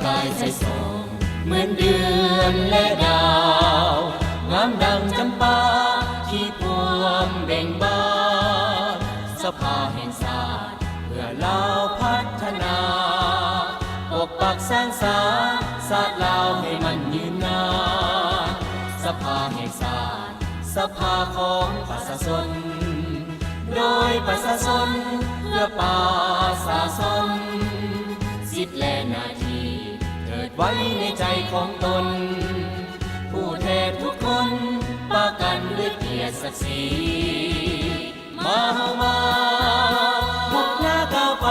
ສາຍໃສສ່ອງເໝືອນເດືອນແລະດາວ ງາມດັ່ງຈຳປາທີ່ພວມເບັ່ງບານ. ສະພາແຫ່ງຊາດເພື່ອລາວພັດທະນາ ປົກປັກສ້າງສານຊາດລາວໃຫ້ໝັ້ນຍືນນານ. ສະພາແຫ່ງຊາດ ສະພາຂອງປະຊາຊົນ ໂດຍປະຊາຊົນ ເພື່ອປະຊາຊົນ. ສິດ ແລະ ໜ້າທີ່ເກີດໄວ້ໃນໃຈຂອງຕົນ ຜູ້ແທນທຸກຄົນປະກັນດ້ວຍກຽດສັກສີ. ມາເຮົາມາ ມຸກໜ້າກ້າວໄປ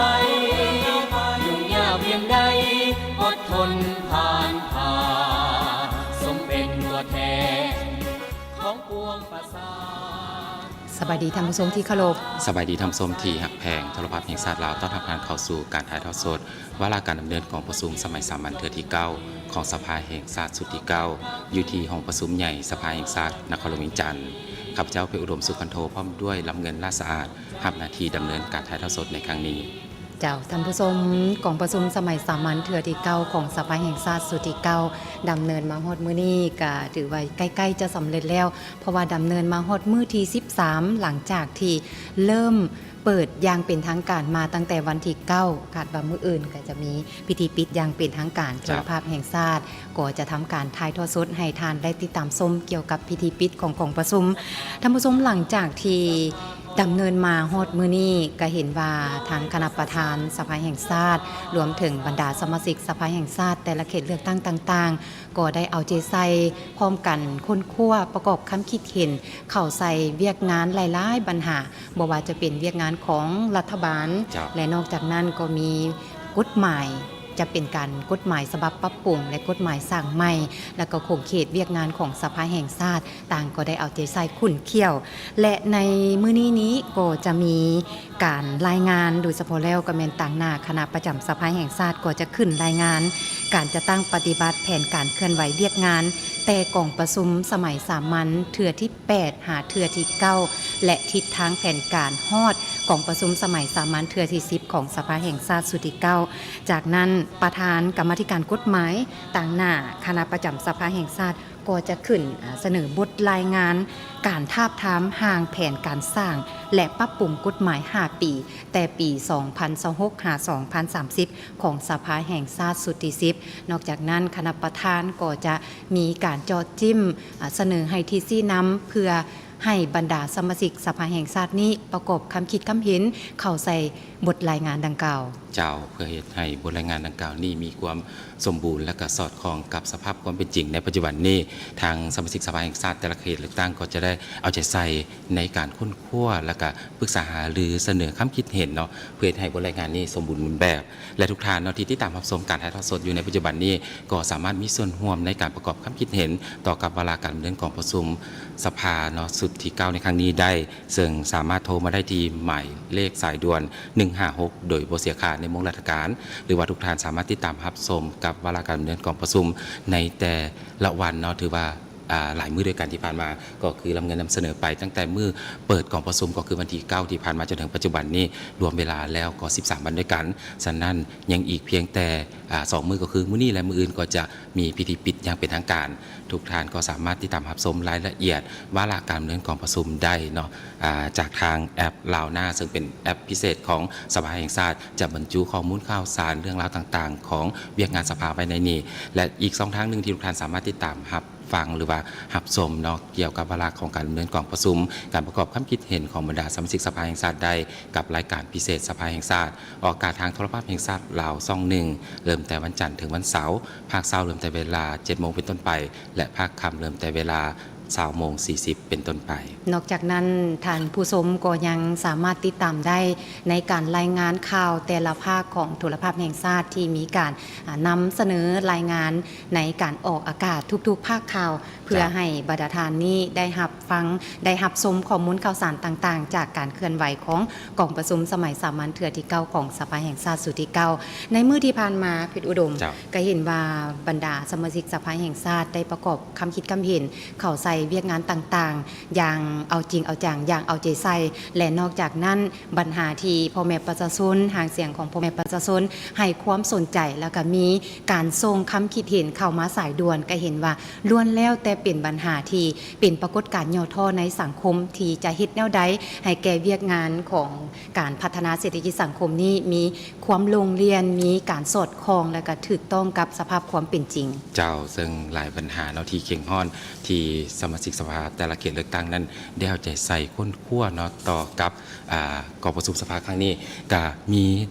ຫຍຸ້ງຍາກວຽງໃດ ອົດທົນຜ່ານຜ່າ ສົມເປັນຕົວແທນຂອງປວງປະຊາ. ສະບາຍດີທ່ານຜູ້ຊົມທີ່ເຄົາລົບ. ສະບາຍດີທ່ານຜູ້ຊົມທີ່ຮັກແພງ. ໂທລະພາບແຫ່ງຊາດລາວ ຕ້ອນຮັບທ່ານເຂົ້າສູ່ການຖ່າຍທອດສົດ ວາລະການດຳເນີນກອງປະຊຸມສະໄໝສາມັນເທື່ອທີເກົ້າ ຂອງສະພາແຫ່ງຊາດຊຸດທີເກົ້າ ຢູ່ທີ່ຫ້ອງປະຊຸມໃຫຍ່ສະພາແຫ່ງຊາດນະຄອນຫຼວງວຽງຈັນ. ຂ້າພະເຈົ້າ ເພັດອຸດົມ ສຸຄັນໂທ ພ້ອມດ້ວຍ ລຳເງິນ ລາດສະອາດ ຮັບໜ້າທີ່ດຳເນີນການຖ່າຍທອດສົດໃນຄັ້ງນີ້. ເຈົ້າ ທ່ານຜູ້ຊົມ, ກອງປະຊຸມສະໄໝສາມັນເທື່ອທີເກົ້າ ຂອງສະພາແຫ່ງຊາດຊຸດທີເກົ້າ ດຳເນີນມາຮອດມື້ນີ້ ກະຖືວ່າໃກ້ໆຈະສຳເລັດແລ້ວ, ເພາະວ່າດຳເນີນມາຮອດມື້ທີສິບສາມ ຫຼັງຈາກທີ່ເລີ່ມເປີດຢ່າງເປັນທາງການມາຕັ້ງແຕ່ວັນທີເກົ້າ, ຄາດວ່າມື້ອື່ນກະຈະມີພິທີປິດຢ່າງເປັນທາງການ. ເຈົ້າ. ໂທລະພາບແຫ່ງຊາດກໍຈະທຳການຖ່າຍທອດສົດໃຫ້ທ່ານໄດ້ຕິດຕາມຊົມກ່ຽວກັບພິທີປິດຂອງກອງປະຊຸມ. ທ່ານຜູ້ຊົມ, ຫຼັງຈາກທີ່ ດຳເນີນມາຮອດມື້ນີ້ ກະເຫັນວ່າທາງຄະນະປະທານສະພາແຫ່ງຊາດ ລວມເຖິງບັນດາສະມາຊິກສະພາແຫ່ງຊາດແຕ່ລະເຂດເລືອກຕັ້ງຕ່າງໆ ກໍໄດ້ເອົາໃຈໃສ່ພ້ອມກັນຄົ້ນຄວ້າປະກອບຄຳຄິດເຫັນເຂົ້າໃສ່ວຽກງານຫຼາຍໆບັນຫາ, ບໍ່ວ່າຈະເປັນວຽກງານຂອງລັດຖະບານ ເຈົ້າ. ແລະ ນອກຈາກນັ້ນກໍມີກົດໝາຍ ຈະເປັນການກົດໝາຍສະບັບປັບປຸງ ແລະ ກົດໝາຍສ້າງໃໝ່ ແລະ ກໍຂົງເຂດວຽກງານຂອງສະພາແຫ່ງຊາດ ຕ່າງກໍໄດ້ເອົາໃຈໃສ່ຂຸ້ນຂ້ຽວ ແລະ ໃນມື້ນີ້ນີ້ກໍຈະມີການລາຍງານ ໂດຍສະເພາະແລ້ວກໍແມ່ນຕາງໜ້າຄະນະປະຈຳສະພາແຫ່ງຊາດ ກໍຈະຂຶ້ນລາຍງານການຈັດຕັ້ງປະຕິບັດແຜນການເຄື່ອນໄຫວວຽກງານ ແຕ່ກອງປະຊຸມສະໄໝສາມັນເທື່ອທີ ແປດ ຫາເທື່ອທີເກົ້າ ແລະ ທິດທາງແຜນການຮອດກອງປະຊຸມສະໄໝສາມັນເທື່ອທີສິບ ຂອງສະພາແຫ່ງຊາດຊຸດທີເກົ້າ. ຈາກນັ້ນ ປະທານກຳມາທິການກົດໝາຍ ຕາງໜ້າຄະນະປະຈຳສະພາແຫ່ງຊາດ ກໍຈະຂຶ້ນ ອາ ສະເໜີບົດລາຍງານການທາບທາມຮ່າງແຜນການສ້າງ ແລະ ປັບປຸງກົດໝາຍຫ້າປີ ແຕ່ປີສອງພັນຊາວຫົກ ຫາ ສອງພັນສາມສິບ ຂອງສະພາແຫ່ງຊາດຊຸດທີສິບ. ນອກຈາກນັ້ນ ຄະນະປະທານກໍຈະມີການເຈາະຈິ້ມ ອາ ສະເໜີໃຫ້ທິດຊີ້ນຳ ເພື່ອໃຫ້ບັນດາສະມາຊິກສະພາແຫ່ງຊາດນີ້ປະກອບຄຳຄິດຄຳເຫັນເຂົ້າໃສ່ບົດລາຍງານດັ່ງກ່າວ. ເຈົ້າ, ເພື່ອເຮັດໃຫ້ບົດລາຍງານດັ່ງກ່າວນີ້ມີຄວາມສົມບູນ ແລະ ກະສອດຄ່ອງກັບສະພາບຄວາມເປັນຈິງໃນປັດຈຸບັນນີ້, ທາງສະມາຊິກສະພາແຫ່ງຊາດແຕ່ລະເຂດເລືອກຕັ້ງກໍຈະໄດ້ເອົາໃຈໃສ່ໃນການຄົ້ນຄວ້າ ແລະ ກະປຶກສາຫາລືສະເໜີຄຳຄິດເຫັນເນາະ ເພື່ອເຮັດໃຫ້ບົດລາຍງານນີ້ສົມບູນແບບ. ແລະ ທຸກທ່ານເນາະ ທີ່ຕິດຕາມຮັບຊົມການຖ່າຍທອດສົດຢູ່ໃນປັດຈຸບັນນີ້ ກໍສາມາດມີສ່ວນຮ່ວມໃນການປະກອບຄຳຄິດເຫັນຕໍ່ກັບວາລະການດຳເນີນກອງປະຊຸມສະພາເນາະ ຊຸດທີເກົ້າ ໃນຄັ້ງນີ້ໄດ້, ເຊິ່ງສາມາດໂທມາໄດ້ທີ່ໝາຍເລກສາຍດ່ວນ ໜຶ່ງຫ້າຫົກ ໂດຍບໍ່ເສຍຄ່າໃນໂມງລາຊະການ, ຫຼືວ່າທຸກທ່ານສາມາດຕິດຕາມຮັບຊົມກັບວາລະການດຳເນີນກອງປະຊຸມໃນແຕ່ລະວັນເນາະ, ຖືວ່າ ອາ ຫຼາຍມື້ດ້ວຍກັນທີ່ຜ່ານມາ ກໍຄືລຳເງິນນຳສະເໜີໄປຕັ້ງແຕ່ມື້ເປີດກອງປະຊຸມ ກໍຄືວັນທີເກົ້າ ທີ່ຜ່ານມາ ຈົນເຖິງປັດຈຸບັນນີ້ ລວມເວລາແລ້ວກໍສິບສາມວັນດ້ວຍກັນ. ສະນັ້ນ ຍັງອີກພຽງແຕ່ ອາ ສອງມື້ ກໍຄືມື້ນີ້ ແລະ ມື້ອື່ນ ກໍຈະມີພິທີປິດຢ່າງເປັນທາງການ. ທຸກທ່ານກໍສາມາດຕິດຕາມຮັບຊົມລາຍລະອຽດວາລະການດຳເນີນກອງປະຊຸມໄດ້ເນາະ ອາ ຈາກທາງແອັບ Loud Now ເຊິ່ງເປັນແອັບພິເສດຂອງສະພາແຫ່ງຊາດ ຈະບັນຈຸຂໍ້ມູນຂ່າວສານເລື່ອງລາວຕ່າງໆຂອງວຽກງານສະພາໄວ້ໃນນີ້ ແລະ ອີກຊ່ອງທາງໜຶ່ງທີ່ທຸກທ່ານສາມາດຕິດຕາມຮັບ ຟັງ ຫຼືວ່າຮັບຊົມເນາະ ກ່ຽວກັບວາລະຂອງການດຳເນີນກອງປະຊຸມ, ການປະກອບຄຳຄິດເຫັນຂອງບັນດາສະມາຊິກສະພາແຫ່ງຊາດໄດ້ ກັບລາຍການພິເສດສະພາແຫ່ງຊາດ ອອກອາກາດທາງໂທລະພາບແຫ່ງຊາດລາວຊ່ອງໜຶ່ງ ເລີ່ມແຕ່ວັນຈັນເຖິງວັນເສົາ, ພາກເຊົ້າເລີ່ມແຕ່ເວລາ ເຈັດໂມງ ເປັນຕົ້ນໄປ ແລະ ພາກຄ່ຳເລີ່ມແຕ່ເວລາ ຊາວໂມງສີ່ສິບ ເປັນຕົ້ນໄປ. ນອກຈາກນັ້ນ ທ່ານຜູ້ຊົມກໍຍັງສາມາດຕິດຕາມໄດ້ໃນການລາຍງານຂ່າວແຕ່ລະພາກຂອງໂທລະພາບແຫ່ງຊາດ ທີ່ມີການ ອາ ນຳສະເໜີລາຍງານໃນການອອກອາກາດທຸກໆພາກຂ່າວ ເພື່ອ ເຈົ້າ ໃຫ້ບັນດາທ່ານນີ້ໄດ້ຮັບຟັງ ໄດ້ຮັບຊົມຂໍ້ມູນຂ່າວສານຕ່າງໆ ຈາກການເຄື່ອນໄຫວຂອງກອງປະຊຸມສະໄໝສາມັນເທື່ອທີເກົ້າ ຂອງສະພາແຫ່ງຊາດຊຸດທີເກົ້າ. ໃນມື້ທີ່ຜ່ານມາ ເພັດອຸດົມ ເຈົ້າ ກໍເຫັນວ່າບັນດາສະມາຊິກສະພາແຫ່ງຊາດໄດ້ປະກອບຄຳຄິດຄຳເຫັນເຂົ້າໃສ່ ວຽກງານຕ່າງໆ ຢ່າງເອົາຈິງເອົາຈັງ ຢ່າງເອົາໃຈໃສ່ ແລະ ນອກຈາກນັ້ນ ບັນຫາທີ່ພໍ່ແມ່ປະຊາຊົນ, ຫາງສຽງຂອງພໍ່ແມ່ປະຊາຊົນໃຫ້ຄວາມສົນໃຈ ແລ້ວກໍມີການສົ່ງຄຳຄິດເຫັນເຂົ້າມາສາຍດ່ວນ ກໍເຫັນວ່າລ້ວນແລ້ວແຕ່ເປັນບັນຫາທີ່ເປັນປາກົດການຫຍໍ້ທໍ້ໃນສັງຄົມ ທີ່ຈະເຮັດແນວໃດໃຫ້ແກ່ວຽກງານຂອງການພັດທະນາເສດຖະກິດສັງຄົມນີ້ມີຄວາມໂລ່ງລ່ຽນ, ມີການສອດຄ່ອງ ແລະ ກໍຖືກຕ້ອງກັບສະພາບຄວາມເປັນຈິງ. ເຈົ້າ, ເຊິ່ງຫຼາຍບັນຫາເນາະທີ່ເຄັ່ງຮ້ອນ ທີ່ສະມາຊິກສະພາແຕ່ລະເຂດເລືອກຕັ້ງນັ້ນໄດ້ເອົາໃຈໃສ່ຄົ້ນຄວ້າເນາະ ຕໍ່ກັບ ອາ ກອງປະຊຸມສະພາຄັ້ງນີ້ ກະມີ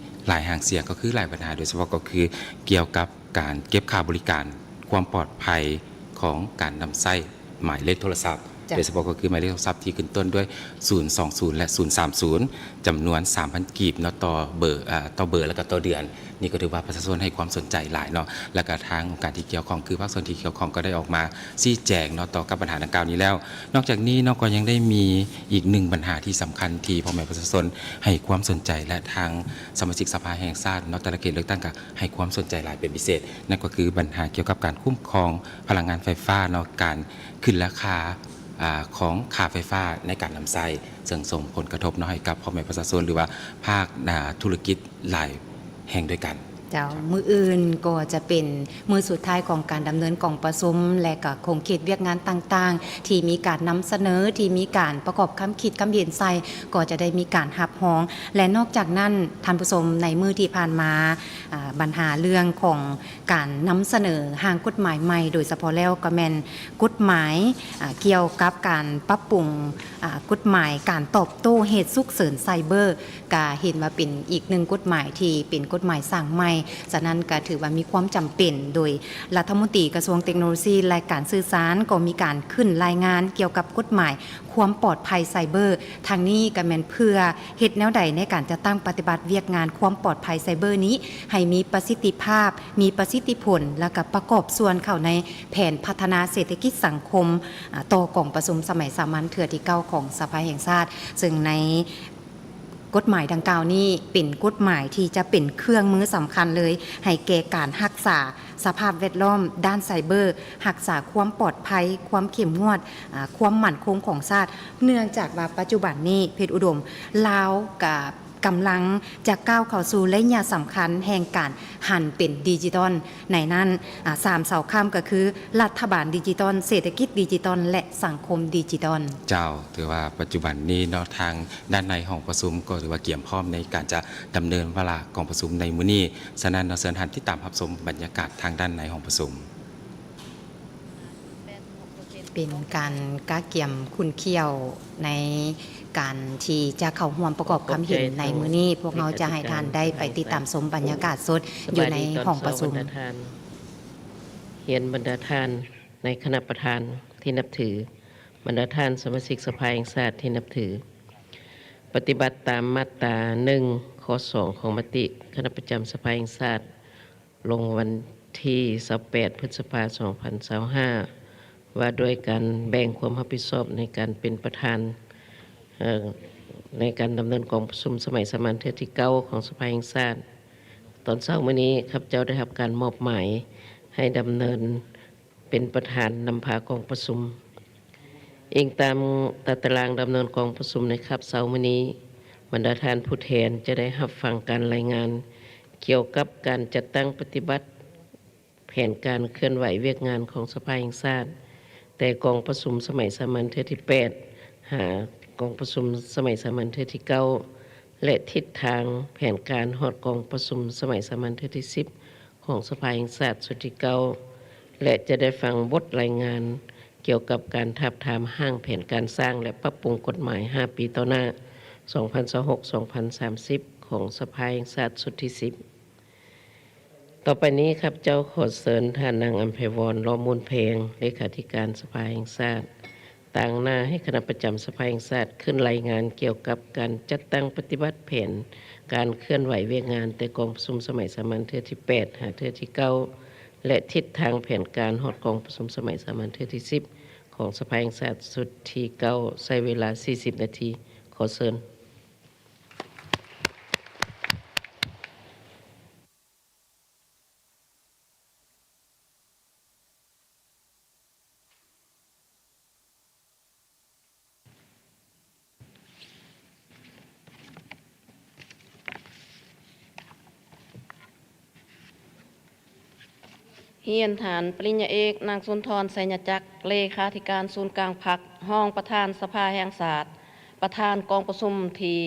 ຫຼາຍຫາງສຽງ ກໍຄືຫຼາຍບັນຫາ ໂດຍສະເພາະກໍຄືກ່ຽວກັບການເກັບຄ່າບໍລິການຄວາມປອດໄພຂອງການນຳໃຊ້ໝາຍເລກໂທລະສັບ ເຈົ້າ ໂດຍສະເພາະກໍຄືໝາຍເລກໂທລະສັບທີ່ຂຶ້ນຕົ້ນດ້ວຍ ສູນສອງສູນ ແລະ ສູນສາມສູນ ຈຳນວນສາມພັນກີບເນາະ ຕໍ່ເບີ ອາ ຕໍ່ເບີ ແລະ ກໍຕໍ່ເດືອນ. ນີ້ກໍຖືວ່າປະຊາຊົນໃຫ້ຄວາມສົນໃຈຫຼາຍເນາະ ແລ້ວກໍທາງອົງການທີ່ກ່ຽວຂ້ອງ ຄືພາກສ່ວນທີ່ກ່ຽວຂ້ອງກໍໄດ້ອອກມາຊີ້ແຈງເນາະ ຕໍ່ກັບບັນຫາດັ່ງກ່າວນີ້ແລ້ວ. ນອກຈາກນີ້ເນາະ ກໍຍັງໄດ້ມີອີກໜຶ່ງບັນຫາທີ່ສຳຄັນ ທີ່ພໍ່ແມ່ປະຊາຊົນໃຫ້ຄວາມສົນໃຈ ແລະ ທາງສະມາຊິກສະພາແຫ່ງຊາດເນາະ ແຕ່ລະເຂດເລືອກຕັ້ງກໍໃຫ້ຄວາມສົນໃຈຫຼາຍເປັນພິເສດ, ນັ້ນກໍຄືບັນຫາກ່ຽວກັບການຄຸ້ມຄອງພະລັງງານໄຟຟ້າເນາະ ການຂຶ້ນລາຄາ ອາ ຂອງຄ່າໄຟຟ້າໃນການນຳໃຊ້ ເຊິ່ງສົ່ງຜົນກະທົບເນາະ ໃຫ້ກັບພໍ່ແມ່ປະຊາຊົນ ຫຼືວ່າພາກ ອາ ທຸລະກິດຫຼາຍແຫ່ງດ້ວຍກັນ. ເຈົ້າ, ມື້ອື່ນກໍຈະເປັນມື້ສຸດທ້າຍຂອງການດຳເນີນກອງປະຊຸມ ແລະ ກໍຂົງເຂດວຽກງານຕ່າງໆ ທີ່ມີການນຳສະເໜີ, ທີ່ມີການປະກອບຄຳຄິດຄຳເຫັນໃສ່ ກໍຈະໄດ້ມີການຮັບຮອງ. ແລະ ນອກຈາກນັ້ນ, ທ່ານຜູ້ຊົມ, ໃນມື້ທີ່ຜ່ານມາ, ອາ, ບັນຫາເລື່ອງຂອງການນຳສະເໜີຮ່າງກົດໝາຍໃໝ່, ໂດຍສະເພາະແລ້ວກໍແມ່ນກົດໝາຍ, ອາ, ກ່ຽວກັບການປັບປຸງ, ອາ, ກົດໝາຍການຕອບໂຕ້ເຫດສຸກເສີນໄຊເບີ ກະເຫັນວ່າເປັນອີກໜຶ່ງກົດໝາຍທີ່ເປັນກົດໝາຍສ້າງໃໝ່, ສະນັ້ນກະຖືວ່າມີຄວາມຈຳເປັນ, ໂດຍລັດຖະມົນຕີກະຊວງເຕັກໂນໂລຊີ ແລະ ການສື່ສານ ກໍມີການຂຶ້ນລາຍງານກ່ຽວກັບກົດໝາຍຄວາມປອດໄພໄຊເບີ. ທາງນີ້ກະແມ່ນເພື່ອເຮັດແນວໃດໃນການຈັດຕັ້ງປະຕິບັດວຽກງານຄວາມປອດໄພໄຊເບີນີ້ໃຫ້ມີປະສິດທິພາບ, ມີປະສິດທິຜົນ ແລ້ວກະປະກອບສ່ວນເຂົ້າໃນແຜນພັດທະນາເສດຖະກິດສັງຄົມ, ອາ, ຕໍ່ກອງປະຊຸມສະໄໝສາມັນເທື່ອທີເກົ້າຂອງສະພາແຫ່ງຊາດ, ເຊິ່ງໃນ ກົດໝາຍດັ່ງກ່າວນີ້ເປັນກົດໝາຍທີ່ຈະເປັນເຄື່ອງມືສຳຄັນເລີຍ ໃຫ້ແກ່ການຮັກສາສະພາບແວດລ້ອມດ້ານໄຊເບີ, ຮັກສາຄວາມປອດໄພ, ຄວາມເຂັ້ມງວດ, ອາ, ຄວາມໝັ້ນຄົງຂອງຊາດ, ເນື່ອງຈາກວ່າປັດຈຸບັນນີ້ ເພດອຸດົມ ລາວກະກຳລັງຈະກ້າວເຂົ້າສູ່ໄລຍະສຳຄັນແຫ່ງການຫັນເປັນດິຈິຕອນ. ໃນນັ້ນ, ອາ, ສາມເສົາຄ້ຳກໍຄື ລັດຖະບານດິຈິຕອນ, ເສດຖະກິດດິຈິຕອນ ແລະ ສັງຄົມດິຈິຕອນ. ເຈົ້າ, ຖືວ່າປັດຈຸບັນນີ້ເນາະ ທາງດ້ານໃນຫ້ອງປະຊຸມກໍຖືວ່າກຽມພ້ອມໃນການຈະດຳເນີນວາລະກອງປະຊຸມໃນມື້ນີ້. ສະນັ້ນເນາະ, ເຊີນທ່ານຕິດຕາມຮັບຊົມບັນຍາກາດທາງດ້ານໃນຫ້ອງປະຊຸມ. ເປັນການກະກຽມຂຸ້ນຂ້ຽວໃນການທີ່ຈະເຂົ້າຮ່ວມປະກອບຄຳເຫັນໃນມື້ນີ້. ພວກເຮົາຈະໃຫ້ທ່ານໄດ້ໄປຕິດຕາມຊົມບັນຍາກາດສົດຢູ່ໃນຫ້ອງປະຊຸມ. ຮຽນບັນດາທ່ານ ໃນຄະນະປະທານທີ່ນັບຖື, ບັນດາທ່ານສະມາຊິກສະພາແຫ່ງຊາດທີ່ນັບຖື, ປະຕິບັດຕາມມາດຕາໜຶ່ງ ຂໍ້ສອງ ຂອງມະຕິຄະນະປະຈຳສະພາແຫ່ງຊາດ ລົງວັນທີຊາວແປດ ພຶດສະພາ ສອງພັນຊາວຫ້າ ວ່າດ້ວຍການແບ່ງຄວາມຮັບຜິດຊອບໃນການເປັນປະທານ, ເອີ, ໃນການດຳເນີນກອງປະຊຸມສະໄໝສາມັນເທື່ອທີເກົ້າຂອງສະພາແຫ່ງຊາດ. ຕອນເຊົ້າມື້ນີ້ ຂ້າພະເຈົ້າໄດ້ຮັບການມອບໝາຍໃຫ້ດຳເນີນ ເປັນປະທານນຳພາກອງປະຊຸມ. ອີງຕາມຕາຕະລາງດຳເນີນກອງປະຊຸມໃນຄາບເຊົ້າມື້ນີ້, ບັນດາທ່ານຜູ້ແທນຈະໄດ້ຮັບຟັງການລາຍງານກ່ຽວກັບການຈັດຕັ້ງປະຕິບັດແຜນການເຄື່ອນໄຫວວຽກງານຂອງສະພາແຫ່ງຊາດ, ແຕ່ກອງປະຊຸມສະໄໝສາມັນເທື່ອທີແປດ ຫາກອງປະຊຸມສະໄໝສາມັນເທື່ອທີເກົ້າ ແລະ ທິດທາງແຜນການຮອດກອງປະຊຸມສະໄໝສາມັນເທື່ອທີສິບ ຂອງສະພາແຫ່ງຊາດຊຸດທີເກົ້າ ແລະ ຈະໄດ້ຟັງບົດລາຍງານກ່ຽວກັບການທາບທາມຮ່າງແຜນການສ້າງ ແລະ ປັບປຸງກົດໝາຍຫ້າປີຕໍ່ໜ້າ ສອງພັນຊາວຫົກ ສອງພັນສາມສິບ ຂອງສະພາແຫ່ງຊາດຊຸດທີສິບ. ຕໍ່ໄປນີ້ ຂ້າພະເຈົ້າຂໍເຊີນທ່ານນາງ ອຳໄພວອນ ລ້ອມມູນແພງ ເລຂາທິການສະພາແຫ່ງຊາດ ຕາງໜ້າໃຫ້ຄະນະປະຈຳສະພາແຫ່ງຊາດຂຶ້ນລາຍງານກ່ຽວກັບການຈັດຕັ້ງປະຕິບັດແຜນການເຄື່ອນໄຫວວຽກງານແຕ່ກອງປະຊຸມສະໄໝສາມັນເທື່ອທີແປດ ຫາເທື່ອທີເກົ້າ ແລະ ທິດທາງແຜນການຮອດກອງປະຊຸມສະໄໝສາມັນເທື່ອທີສິບ ຂອງສະພາແຫ່ງຊາດຊຸດທີເກົ້າ ໃຊ້ເວລາສີ່ສິບນາທີ. ຂໍເຊີນ. ຮຽນທ່ານປະລິນຍາເອກ ນາງສຸນທອນ ໄຊຍະຈັກ, ເລຂາທິການສູນກາງພັກ, ຮອງປະທານສະພາແຫ່ງຊາດ, ປະທານກອງປະຊຸມທີ່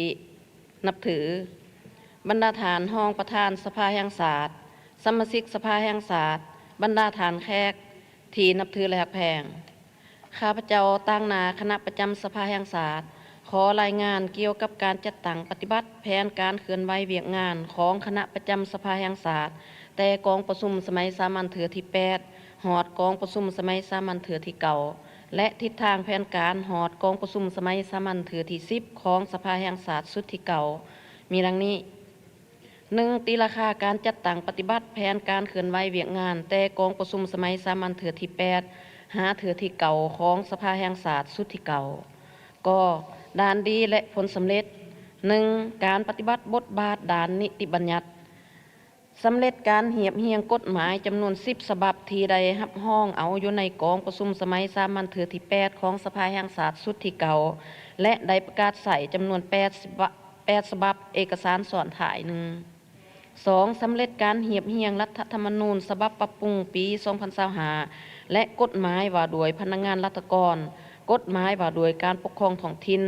ນັບຖື, ບັນດາທ່ານຮອງປະທານສະພາແຫ່ງຊາດ, ສະມາຊິກສະພາແຫ່ງຊາດ, ບັນດາທ່ານແຂກທີ່ນັບຖື ແລະ ຮັກແພງ. ຂ້າພະເຈົ້າຕາງໜ້າຄະນະປະຈຳສະພາແຫ່ງຊາດ ຂໍລາຍງານກ່ຽວກັບການຈັດຕັ້ງປະຕິບັດແຜນການເຄື່ອນໄຫວວຽກງານຂອງຄະນະປະຈຳສະພາແຫ່ງຊາດ ແຕ່ກອງປະຊຸມສະໄໝສາມັນເທື່ອທີແປດ ຮອດກອງປະຊຸມສະໄໝສາມັນເທື່ອທີເກົ້າ ແລະ ທິດທາງແຜນການຮອດກອງປະຊຸມສະໄໝສາມັນເທື່ອທີສິບ ຂອງສະພາແຫ່ງຊາດຊຸດທີເກົ້າ ມີດັ່ງນີ້. ໜຶ່ງ, ຕີລາຄາການຈັດຕັ້ງປະຕິບັດແຜນການເຄື່ອນໄຫວວຽກງານແຕ່ກອງປະຊຸມສະໄໝສາມັນເທື່ອທີແປດ ຫາເທື່ອທີເກົ້າ ຂອງສະພາແຫ່ງຊາດຊຸດທີເກົ້າ. ກ. ດ້ານດີ ແລະ ຜົນສຳເລັດ. ໜຶ່ງ, ການປະຕິບັດບົດບາດດ້ານນິຕິບັນຍັດ. ສຳເລັດການຮຽບຮຽງກົດໝາຍຈຳນວນສິບສະບັບທີ່ໄດ້ຮັບຮອງເອົາຢູ່ໃນກອງປະຊຸມສະໄໝສາມັນເທື່ອທີແປດ ຂອງສະພາແຫ່ງຊາດຊຸດທີເກົ້າ ແລະ ໄດ້ປະກາດໃຊ້ຈຳນວນແປດສະບັບ ແປດສະບັບເອກະສານຊ້ອນທ້າຍ. ໜຶ່ງ. ສອງ, ສຳເລັດການຮຽບຮຽງລັດຖະທຳມະນູນສະບັບປັບປຸງປີສອງພັນຊາວຫ້າ ແລະ ກົດໝາຍວ່າດ້ວຍພະນັກງານລັດຖະກອນ, ກົດໝາຍວ່າດ້ວຍການປົກຄອງທ້ອງຖິ່ນ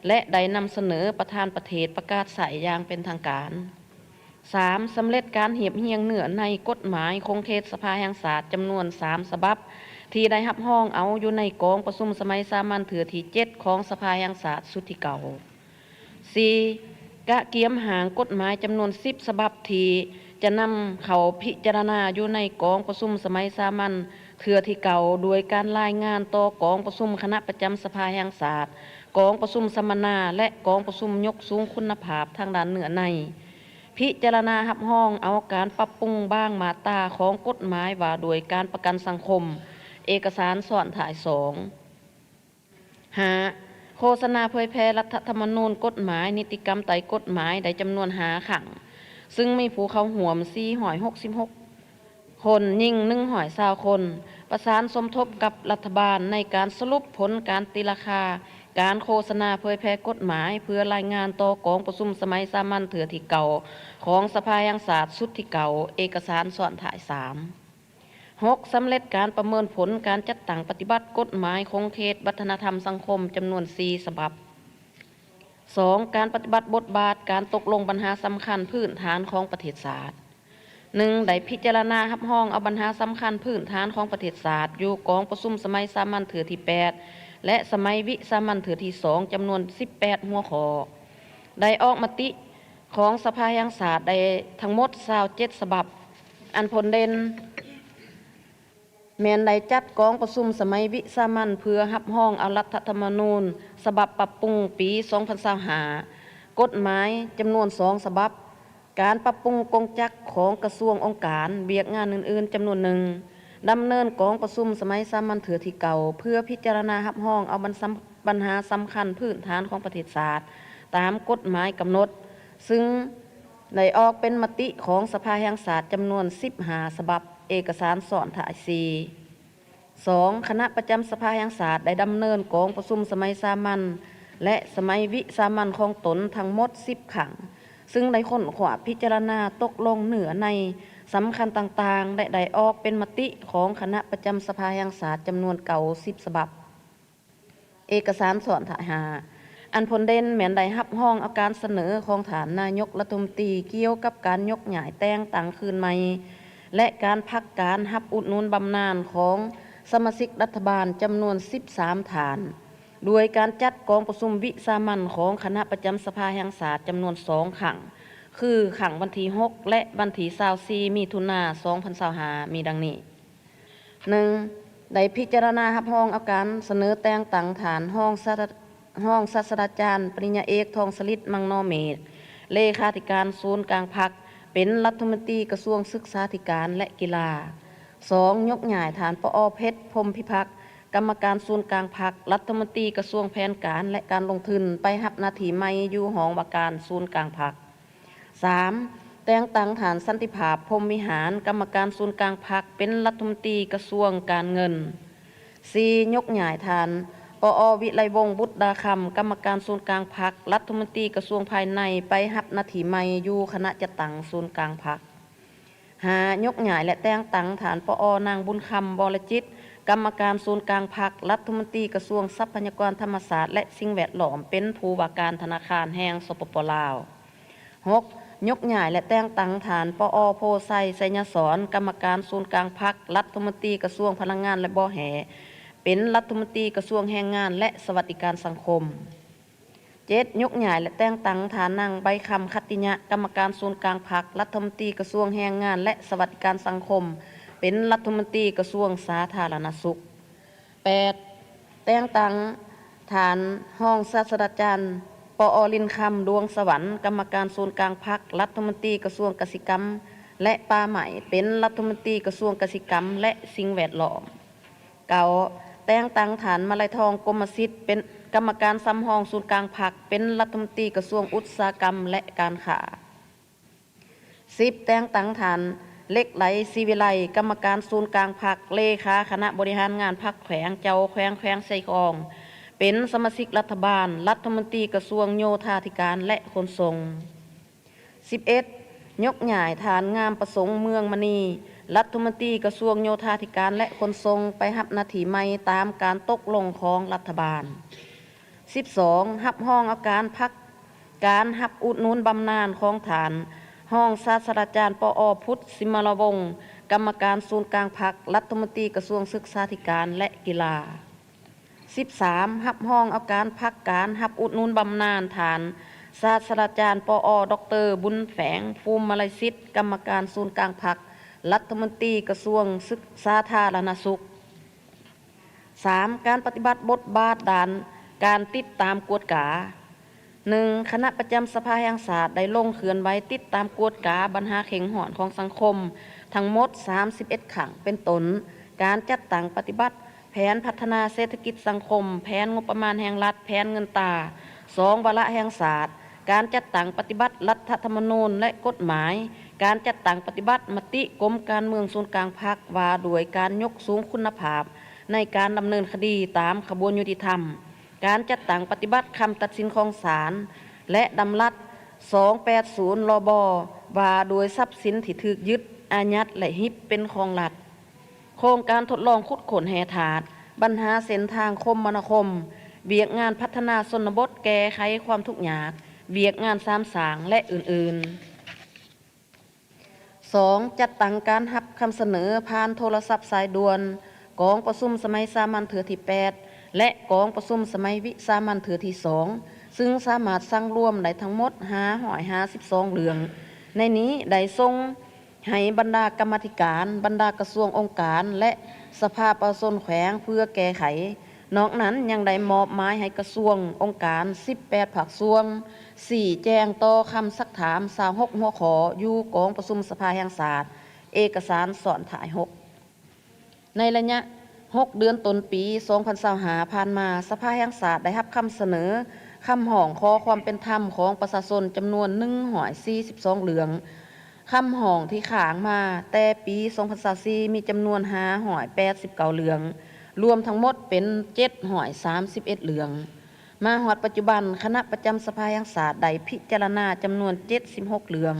ແລະ ໄດ້ນຳສະເໜີປະທານປະເທດປະກາດໃຊ້ຢ່າງເປັນທາງການ. ສາມ, ສຳເລັດການຮຽບຮຽງເນື້ອໃນກົດໝາຍຂົງເຂດສະພາແຫ່ງຊາດຈຳນວນສາມສະບັບ ທີ່ໄດ້ຮັບຮອງເອົາຢູ່ໃນກອງປະຊຸມສະໄໝສາມັນເທື່ອທີເຈັດ ຂອງສະພາແຫ່ງຊາດຊຸດທີເກົ້າ. ສີ່, ກະກຽມຮ່າງກົດໝາຍຈຳນວນສິບສະບັບ ທີ່ຈະນຳເຂົ້າພິຈາລະນາຢູ່ໃນກອງປະຊຸມສະໄໝສາມັນເທື່ອທີເກົ້າ ໂດຍການລາຍງານຕໍ່ກອງປະຊຸມຄະນະປະຈຳສະພາແຫ່ງຊາດ, ກອງປະຊຸມສຳມະນາ ແລະ ກອງປະຊຸມຍົກສູງຄຸນນະພາບທາງດ້ານເນື້ອໃນ, ພິຈາລະນາຮັບຮອງເອົາການປັບປຸງບາງມາດຕາຂອງກົດໝາຍວ່າດ້ວຍການປະກັນສັງຄົມ, ເອກະສານຊ້ອນທ້າຍສອງ. ຫ້າ, ໂຄສະນາເຜີຍແຜ່ລັດຖະທຳມະນູນ, ກົດໝາຍ, ນິຕິກຳໃຕ້ກົດໝາຍໄດ້ຈຳນວນຫ້າຄັ້ງ, ຊຶ່ງມີຜູ້ເຂົ້າຮ່ວມສີ່ຮ້ອຍຫົກສິບຫົກຄົນ, ຍິງໜຶ່ງຮ້ອຍຊາວຄົນ, ປະສານສົມທົບກັບລັດຖະບານໃນການສະຫຼຸບຜົນການຕີລາຄາການໂຄສະນາເຜີຍແຜ່ກົດໝາຍ ເພື່ອລາຍງານຕໍ່ກອງປະຊຸມສະໄໝສາມັນເທື່ອທີເກົ້າ ຂອງສະພາແຫ່ງຊາດຊຸດທີເກົ້າ, ເອກະສານຊ້ອນທ້າຍສາມ. ຫົກ, ສຳເລັດການປະເມີນຜົນການຈັດຕັ້ງປະຕິບັດກົດໝາຍຂົງເຂດວັດທະນະທຳສັງຄົມຈຳນວນສີ່ສະບັບ. ສອງ, ການປະຕິບັດບົດບາດການຕົກລົງບັນຫາສຳຄັນພື້ນຖານຂອງປະເທດຊາດ. ໜຶ່ງ, ໄດ້ພິຈາລະນາຮັບຮອງເອົາບັນຫາສຳຄັນພື້ນຖານຂອງປະເທດຊາດ ຢູ່ກອງປະຊຸມສະໄໝສາມັນເທື່ອທີແປດ ແລະ ສະໄໝວິສາມັນເທື່ອທີສອງ ຈຳນວນສິບແປດຫົວຂໍ້. ໄດ້ອອກມະຕິ ຂອງສະພາແຫ່ງຊາດໄດ້ທັງໝົດຊາວເຈັດສະບັບ. ອັນຜົນເດັ່ນແມ່ນໄດ້ຈັດກອງປະຊຸມສະໄໝວິສາມັນເພື່ອຮັບຮອງເອົາລັດຖະທຳມະນູນສະບັບປັບປຸງປີສອງພັນຊາວຫ້າ, ກົດໝາຍຈຳນວນສອງສະບັບ, ການປັບປຸງກົງຈັກຂອງກະຊວງ, ອົງການ, ວຽກງານອື່ນໆຈຳນວນໜຶ່ງ, ດຳເນີນກອງປະຊຸມສະໄໝສາມັນເທື່ອທີເກົ້າ ເພື່ອພິຈາລະນາຮັບຮອງເອົາບັນສຳ ບັນຫາສຳຄັນພື້ນຖານຂອງປະເທດຊາດ ຕາມກົດໝາຍກຳນົດ, ຊຶ່ງໄດ້ອອກເປັນມະຕິຂອງສະພາແຫ່ງຊາດຈຳນວນສິບຫ້າສະບັບ, ເອກະສານຊ້ອນທ້າຍສີ່. ສອງ, ຄະນະປະຈຳສະພາແຫ່ງຊາດໄດ້ດຳເນີນກອງປະຊຸມສະໄໝສາມັນ ແລະ ສະໄໝວິສາມັນຂອງຕົນທັງໝົດສິບຄັ້ງ, ຊຶ່ງໄດ້ຄົ້ນຄວ້າພິຈາລະນາຕົກລົງເນື້ອໃນສຳຄັນຕ່າງໆ ແລະ ໄດ້ອອກເປັນມະຕິຂອງຄະນະປະຈຳສະພາແຫ່ງຊາດຈຳນວນເກົ້າສິບສະບັບ. ເອກະສານຊ້ອນທ້າຍຫ້າ. ອັນຜົນເດັ່ນແມ່ນໄດ້ຮັບຮອງເອົາການສະເໜີຂອງທ່ານນາຍົກລັດຖະມົນຕີກ່ຽວກັບການຍົກຍ້າຍແຕ່ງຕັ້ງຄືນໃໝ່ ແລະ ການພັກການຮັບອຸດໜູນບຳນານຂອງສະມາຊິກລັດຖະບານຈຳນວນສິບສາມທ່ານ, ດ້ວຍການຈັດກອງປະຊຸມວິສາມັນຂອງຄະນະປະຈຳສະພາແຫ່ງຊາດຈຳນວນສອງຄັ້ງ, ຄືຄັ້ງວັນທີຫົກ ແລະ ວັນທີຊາວສີ່ ມິຖຸນາ ສອງພັນຊາວຫ້າ ມີດັ່ງນີ້. ໜຶ່ງ, ໄດ້ພິຈາລະນາຮັບຮອງເອົາການສະເໜີແຕ່ງຕັ້ງທ່ານຮອງສາດ ຮອງສາດສະດາຈານປະລິນຍາເອກ ທອງສະລິດ ມັງນໍເມດ ເລຂາທິການສູນກາງພັກ ເປັນລັດຖະມົນຕີກະຊວງສຶກສາທິການ ແລະ ກິລາ. ສອງ, ຍົກຍ້າຍທ່ານ ປອ ເພັດ ພົມພິພັກ ກຳມະການສູນກາງພັກ ລັດຖະມົນຕີກະຊວງແຜນການ ແລະ ການລົງທຶນ ໄປຮັບໜ້າທີ່ໃໝ່ຢູ່ຫ້ອງວ່າການສູນກາງພັກ. ສາມ, ແຕ່ງຕັ້ງທ່ານ ສັນຕິພາບ ພົມວິຫານ ກຳມະການສູນກາງພັກ ເປັນລັດຖະມົນຕີກະຊວງການເງິນ. ສີ່, ຍົກຍ້າຍທ່ານ ປອ ວິໄລວົງ ບຸດດາຄຳ ກຳມະການສູນກາງພັກ ລັດຖະມົນຕີກະຊວງພາຍໃນ ໄປຮັບໜ້າທີ່ໃໝ່ຢູ່ຄະນະຈັດຕັ້ງສູນກາງພັກ. ຫ້າ, ຍົກຍ້າຍ ແລະ ແຕ່ງຕັ້ງທ່ານ ປອ ນາງ ບຸນຄຳ ວໍລະຈິດ ກຳມະການສູນກາງພັກ, ລັດຖະມົນຕີກະຊວງຊັບພະຍາກອນທຳມະຊາດ ແລະ ສິ່ງແວດລ້ອມ ເປັນຜູ້ວ່າການທະນາຄານແຫ່ງ ສປປ ລາວ. ຫົກ, ຍົກຍ້າຍ ແລະ ແຕ່ງຕັ້ງທ່ານ ປອ ໂພໄຊ ໄຊຍະສອນ ກຳມະການສູນກາງພັກ, ລັດຖະມົນຕີກະຊວງພະລັງງານ ແລະ ບໍ່ແຮ່ ເປັນລັດຖະມົນຕີກະຊວງແຮງງານ ແລະ ສະຫວັດດີການສັງຄົມ. ເຈັດ, ຍົກຍ້າຍ ແລະ ແຕ່ງຕັ້ງທ່ານນາງ ໃບຄຳ ຂັດຕິຍະ ກຳມະການສູນກາງພັກ, ລັດຖະມົນຕີກະຊວງແຮງງານ ແລະ ສະຫວັດດີການສັງຄົມ ເປັນລັດຖະມົນຕີກະຊວງສາທາລະນະສຸກ. ແປດ, ແຕ່ງຕັ້ງທ່ານຮອງສາດສະດາຈານ ປອ ລິນຄຳ ດວງສະຫວັນ ກຳມະການສູນກາງພັກ, ລັດຖະມົນຕີກະຊວງກະສິກຳ ແລະ ປ່າໄມ້ ເປັນລັດຖະມົນຕີກະຊວງກະສິກຳ ແລະ ສິ່ງແວດລ້ອມ. ເກົ້າ, ແຕ່ງຕັ້ງທ່ານ ມະໄລທອງ ກົມມະສິດ ເປັນກຳມະການສຳຮອງສູນກາງພັກ, ເປັນລັດຖະມົນຕີກະຊວງອຸດສາຫະກຳ ແລະ ການຄ້າ. ສິບ, ແຕ່ງຕັ້ງທ່ານ ເຫຼັກໄຫຼ ສີວິໄລ ກຳມະການສູນກາງພັກ, ເລຂາຄະນະບໍລິຫານງານພັກແຂວງ, ເຈົ້າແຂວງແຂວງໄຊທອງ ເປັນສະມາຊິກລັດຖະບານ, ລັດຖະມົນຕີກະຊວງໂຍທາທິການ ແລະ ຂົນສົ່ງ. ສິບເອັດ, ຍົກຍ້າຍທ່ານ ງາມປະສົງ ເມືອງມະນີ ລັດຖະມົນຕີກະຊວງໂຍທາທິການ ແລະ ຂົນສົ່ງ ໄປຮັບໜ້າທີ່ໃໝ່ຕາມການຕົກລົງຂອງລັດຖະບານ. ສິບສອງ, ຮັບຮອງເອົາການພັກ ການຮັບອຸດໜູນບຳນານຂອງທ່ານຮອງສາດສະດາຈານ ປອ ພຸດ ສິມມະລະວົງ ກຳມະການສູນກາງພັກ, ລັດຖະມົນຕີກະຊວງສຶກສາທິການ ແລະ ກິລາ. ສິບສາມ, ຮັບຮອງເອົາການພັກການຮັບອຸດໜູນບຳນານທ່ານສາດສະດາຈານ ປອ ດອກເຕີ ບຸນແຝງ ພູມມະໄລສິດ ກຳມະການສູນກາງພັກ, ລັດຖະມົນຕີກະຊວງສາທາລະນະສຸກ. ສາມ, ການປະຕິບັດບົດບາດດ້ານການຕິດຕາມກວດກາ. ໜຶ່ງ, ຄະນະປະຈຳສະພາແຫ່ງຊາດໄດ້ລົງເຄື່ອນໄຫວຕິດຕາມກວດກາບັນຫາເຄັ່ງຮ້ອນຂອງສັງຄົມທັງໝົດສາມສິບເອັດຄັ້ງ ເປັນຕົ້ນ ການຈັດຕັ້ງປະຕິບັດແຜນພັດທະນາເສດຖະກິດສັງຄົມ, ແຜນງົບປະມານແຫ່ງລັດ, ແຜນເງິນຕາ, ສອງວາລະແຫ່ງຊາດ, ການຈັດຕັ້ງປະຕິບັດລັດຖະທຳມະນູນ ແລະ ກົດໝາຍ, ການຈັດຕັ້ງປະຕິບັດມະຕິກົມການເມືອງສູນກາງພັກ ວ່າດ້ວຍການຍົກສູງຄຸນນະພາບໃນການດຳເນີນຄະດີຕາມຂະບວນຍຸຕິທຳ, ການຈັດຕັ້ງປະຕິບັດຄຳຕັດສິນຂອງສານ ແລະ ດຳລັດສອງແປດສູນ ລບ ວ່າດ້ວຍຊັບສິນທີ່ຖືກຍຶດ, ອາຍັດ ແລະ ຮິບເປັນຂອງລັດ, ໂຄງການທົດລອງຂຸດຄົ້ນແຮ່ທາດ, ບັນຫາເສັ້ນທາງຄົມມະນາຄົມ, ວຽກງານພັດທະນາຊົນນະບົດແກ້ໄຂຄວາມທຸກຍາກ, ວຽກງານສາມສ້າງ ແລະ ອື່ນໆ. ສອງ, ຈັດຕັ້ງການຮັບຄຳສະເໜີຜ່ານໂທລະສັບສາຍດ່ວນກອງປະຊຸມສະໄໝສາມັນເທື່ອທີແປດ ແລະ ກອງປະຊຸມສະໄໝວິສາມັນເທື່ອທີສອງ ຊຶ່ງສາມາດສັງລວມໄດ້ທັງໝົດຫ້າຮ້ອຍຫ້າສິບສອງເລື່ອງ. ໃນນີ້ໄດ້ສົ່ງໃຫ້ບັນດາກຳມາທິການ, ບັນດາກະຊວງ, ອົງການ ແລະ ສະພາປະຊາຊົນແຂວງເພື່ອແກ້ໄຂ. ນອກນັ້ນຍັງໄດ້ມອບໝາຍໃຫ້ກະຊວງ, ອົງການ, ສິບແປດພາກສ່ວນ, ຊີ້ແຈງຕໍ່ຄຳຊັກຖາມຊາວຫົກຫົວຂໍ້ຢູ່ກອງປະຊຸມສະພາແຫ່ງຊາດ, ເອກະສານຊ້ອນທ້າຍຫົກ. ໃນໄລຍະຫົກເດືອນຕົ້ນປີສອງພັນຊາວຫ້າຜ່ານມາ, ສະພາແຫ່ງຊາດໄດ້ຮັບຄຳສະເໜີຄຳຮ້ອງຂໍຄວາມເປັນທຳຂອງປະຊາຊົນຈຳນວນໜຶ່ງຮ້ອຍສີ່ສິບສອງເລື່ອງ. ຄຳຮ້ອງທີ່ຄ້າງມາແຕ່ປີສອງພັນຊາວສີ່ມີຈຳນວນຫ້າຮ້ອຍແປດສິບເກົ້າເລື່ອງ, ລວມທັງໝົດເປັນເຈັດຮ້ອຍສາມສິບເອັດເລື່ອງ. ມາຮອດປັດຈຸບັນ, ຄະນະປະຈຳສະພາແຫ່ງຊາດໄດ້ພິຈາລະນາຈຳນວນເຈັດສິບຫົກເລື່ອງ,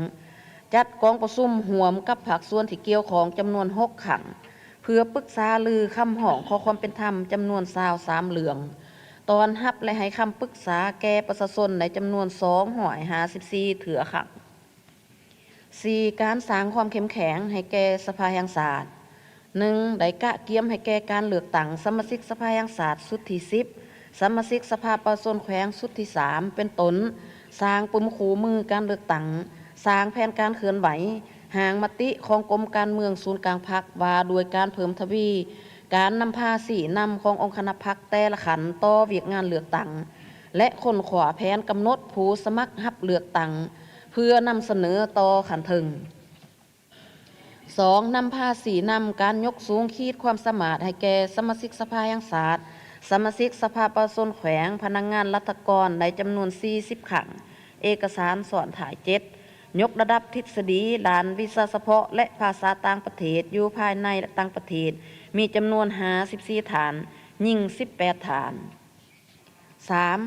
ຈັດກອງປະຊຸມຮ່ວມກັບພາກສ່ວນທີ່ກ່ຽວຂ້ອງຈຳນວນຫົກຄັ້ງ ເພື່ອປຶກສາຫາລືຄຳຮ້ອງຂໍຄວາມເປັນທຳຈຳນວນຊາວສາມເລື່ອງ, ຕ້ອນຮັບ ແລະ ໃຫ້ຄຳປຶກສາແກ່ປະຊາຊົນໃນຈຳນວນສອງຮ້ອຍຫ້າສິບສີ່ເທື່ອຄັ້ງ. ສີ່, ການສ້າງຄວາມເຂັ້ມແຂງໃຫ້ແກ່ສະພາແຫ່ງຊາດ. ໜຶ່ງ, ໄດ້ກະກຽມໃຫ້ແກ່ການເລືອກຕັ້ງສະມາຊິກສະພາແຫ່ງຊາດຊຸດທີສິບ, ສະມາຊິກສະພາປະຊາຊົນແຂວງຊຸດທີສາມ ເປັນຕົ້ນ ສ້າງປຸ່ມຄູ່ມືການເລືອກຕັ້ງ, ສ້າງແຜນການເຄື່ອນໄຫວ, ຮ່າງມະຕິຂອງກົມການເມືອງສູນກາງພັກວ່າດ້ວຍການເພີ່ມທະວີການນຳພາຊີ້ນຳຂອງອົງຄະນະພັກແຕ່ລະຂັ້ນຕໍ່ວຽກງານເລືອກຕັ້ງ ແລະ ຄົ້ນຄວ້າແຜນກຳນົດຜູ້ສະໝັກຮັບເລືອກຕັ້ງ ເພື່ອນຳສະເໜີຕໍ່ຂັ້ນເທິງ. ສອງ, ນຳພາຊີ້ນຳການຍົກສູງຂີດຄວາມສາມາດໃຫ້ແກ່ສະມາຊິກສະພາແຫ່ງຊາດ, ສະມາຊິກສະພາປະຊາຊົນແຂວງ, ພະນັກງານລັດຖະກອນ ໃນຈຳນວນສີ່ສິບຄັ້ງ, ເອກະສານຊ້ອນທ້າຍເຈັດ. ຍົກລະດັບທິດສະດີດ້ານວິຊາສະເພາະ ແລະ ພາສາຕ່າງປະເທດ ຢູ່ພາຍໃນ ແລະ ຕ່າງປະເທດ ມີຈຳນວນຫ້າສິບສີ່ທ່ານ, ຍິງສິບແປດທ່ານ. ສາມ,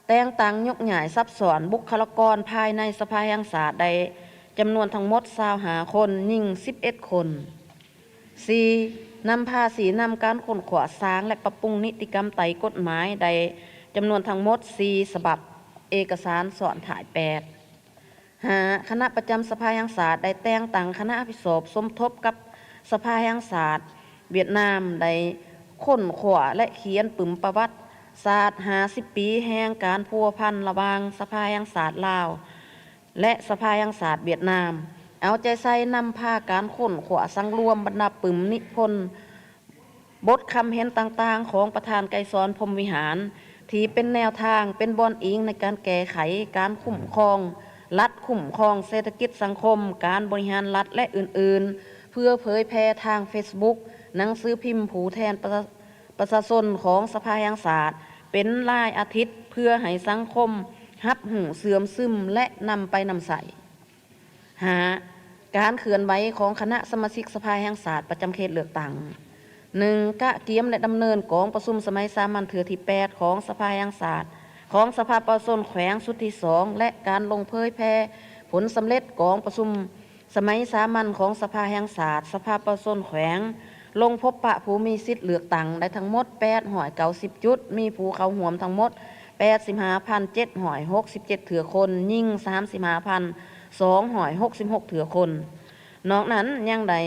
ແຕ່ງຕັ້ງຍົກຍ້າຍສັບຊ້ອນບຸກຄະລາກອນພາຍໃນສະພາແຫ່ງຊາດ ໄດ້ ຈຳນວນທັງໝົດຊາວຫ້າຄົນ, ຍິງສິບເອັດຄົນ. ສີ່, ນຳພາຊີ້ນຳການຄົ້ນຄວ້າ, ສ້າງ ແລະ ປັບປຸງນິຕິກຳໄຕກົດໝາຍໄດ້ຈຳນວນທັງໝົດສີ່ສະບັບ, ເອກະສານຊ້ອນທ້າຍແປດ. ຫ້າ, ຄະນະປະຈຳສະພາແຫ່ງຊາດໄດ້ແຕ່ງຕັ້ງຄະນະຮັບຜິດຊອບສົມທົບກັບສະພາແຫ່ງຊາດຫວຽດນາມ ໄດ້ຄົ້ນຄວ້າ ແລະ ຂຽນປຶ້ມປະຫວັດສາດຫ້າສິບປີແຫ່ງການພົວພັນລະຫວ່າງສະພາແຫ່ງຊາດລາວ ແລະ ສະພາແຫ່ງຊາດຫວຽດນາມ, ເອົາໃຈໃສ່ນຳພາການຄົ້ນຄວ້າສັງລວມບັນດາປຶ້ມນິພົນ ບົດຄຳເຫັນຕ່າງໆຂອງປະທານໄກສອນ ພົມວິຫານ ທີ່ເປັນແນວທາງ, ເປັນບ່ອນອີງໃນການແກ້ໄຂ, ການຄຸ້ມຄອງລັດ, ຄຸ້ມຄອງເສດຖະກິດສັງຄົມ, ການບໍລິຫານລັດ ແລະ ອື່ນໆ ເພື່ອເຜີຍແຜ່ທາງເຟສບຸກ, ໜັງສືພິມຜູ້ແທນປະຊາ ປະຊາຊົນຂອງສະພາແຫ່ງຊາດເປັນລາຍອາທິດ ເພື່ອໃຫ້ສັງຄົມຮັບຮູ້ເຊື່ອມຊຶມ ແລະ ນຳໄປນຳໃຊ້. ຫ້າ, ການເຄື່ອນໄຫວຂອງຄະນະສະມາຊິກສະພາແຫ່ງຊາດປະຈຳເຂດເລືອກຕັ້ງ. ໜຶ່ງ, ກະກຽມ ແລະ ດຳເນີນກອງປະຊຸມສະໄໝສາມັນເທື່ອທີແປດຂອງສະພາແຫ່ງຊາດ ຂອງສະພາປະຊາຊົນແຂວງຊຸດທີສອງ ແລະ ການລົງເຜີຍແຜ່ຜົນສຳເລັດກອງປະຊຸມ ສະໄໝສາມັນຂອງສະພາແຫ່ງຊາດ, ສະພາປະຊາຊົນແຂວງ ລົງພົບປະຜູ້ມີສິດເລືອກຕັ້ງໄດ້ທັງໝົດແປດຮ້ອຍເກົ້າສິບຈຸດ, ມີຜູ້ເຂົ້າຮ່ວມທັງໝົດແປດສິບຫ້າພັນເຈັດຮ້ອຍຫົກສິບເຈັດເທື່ອຄົນ, ຍິງສາມສິບຫ້າພັນສອງຮ້ອຍຫົກສິບຫົກເທື່ອຄົນ. ນອກນັ້ນຍັງໄດ້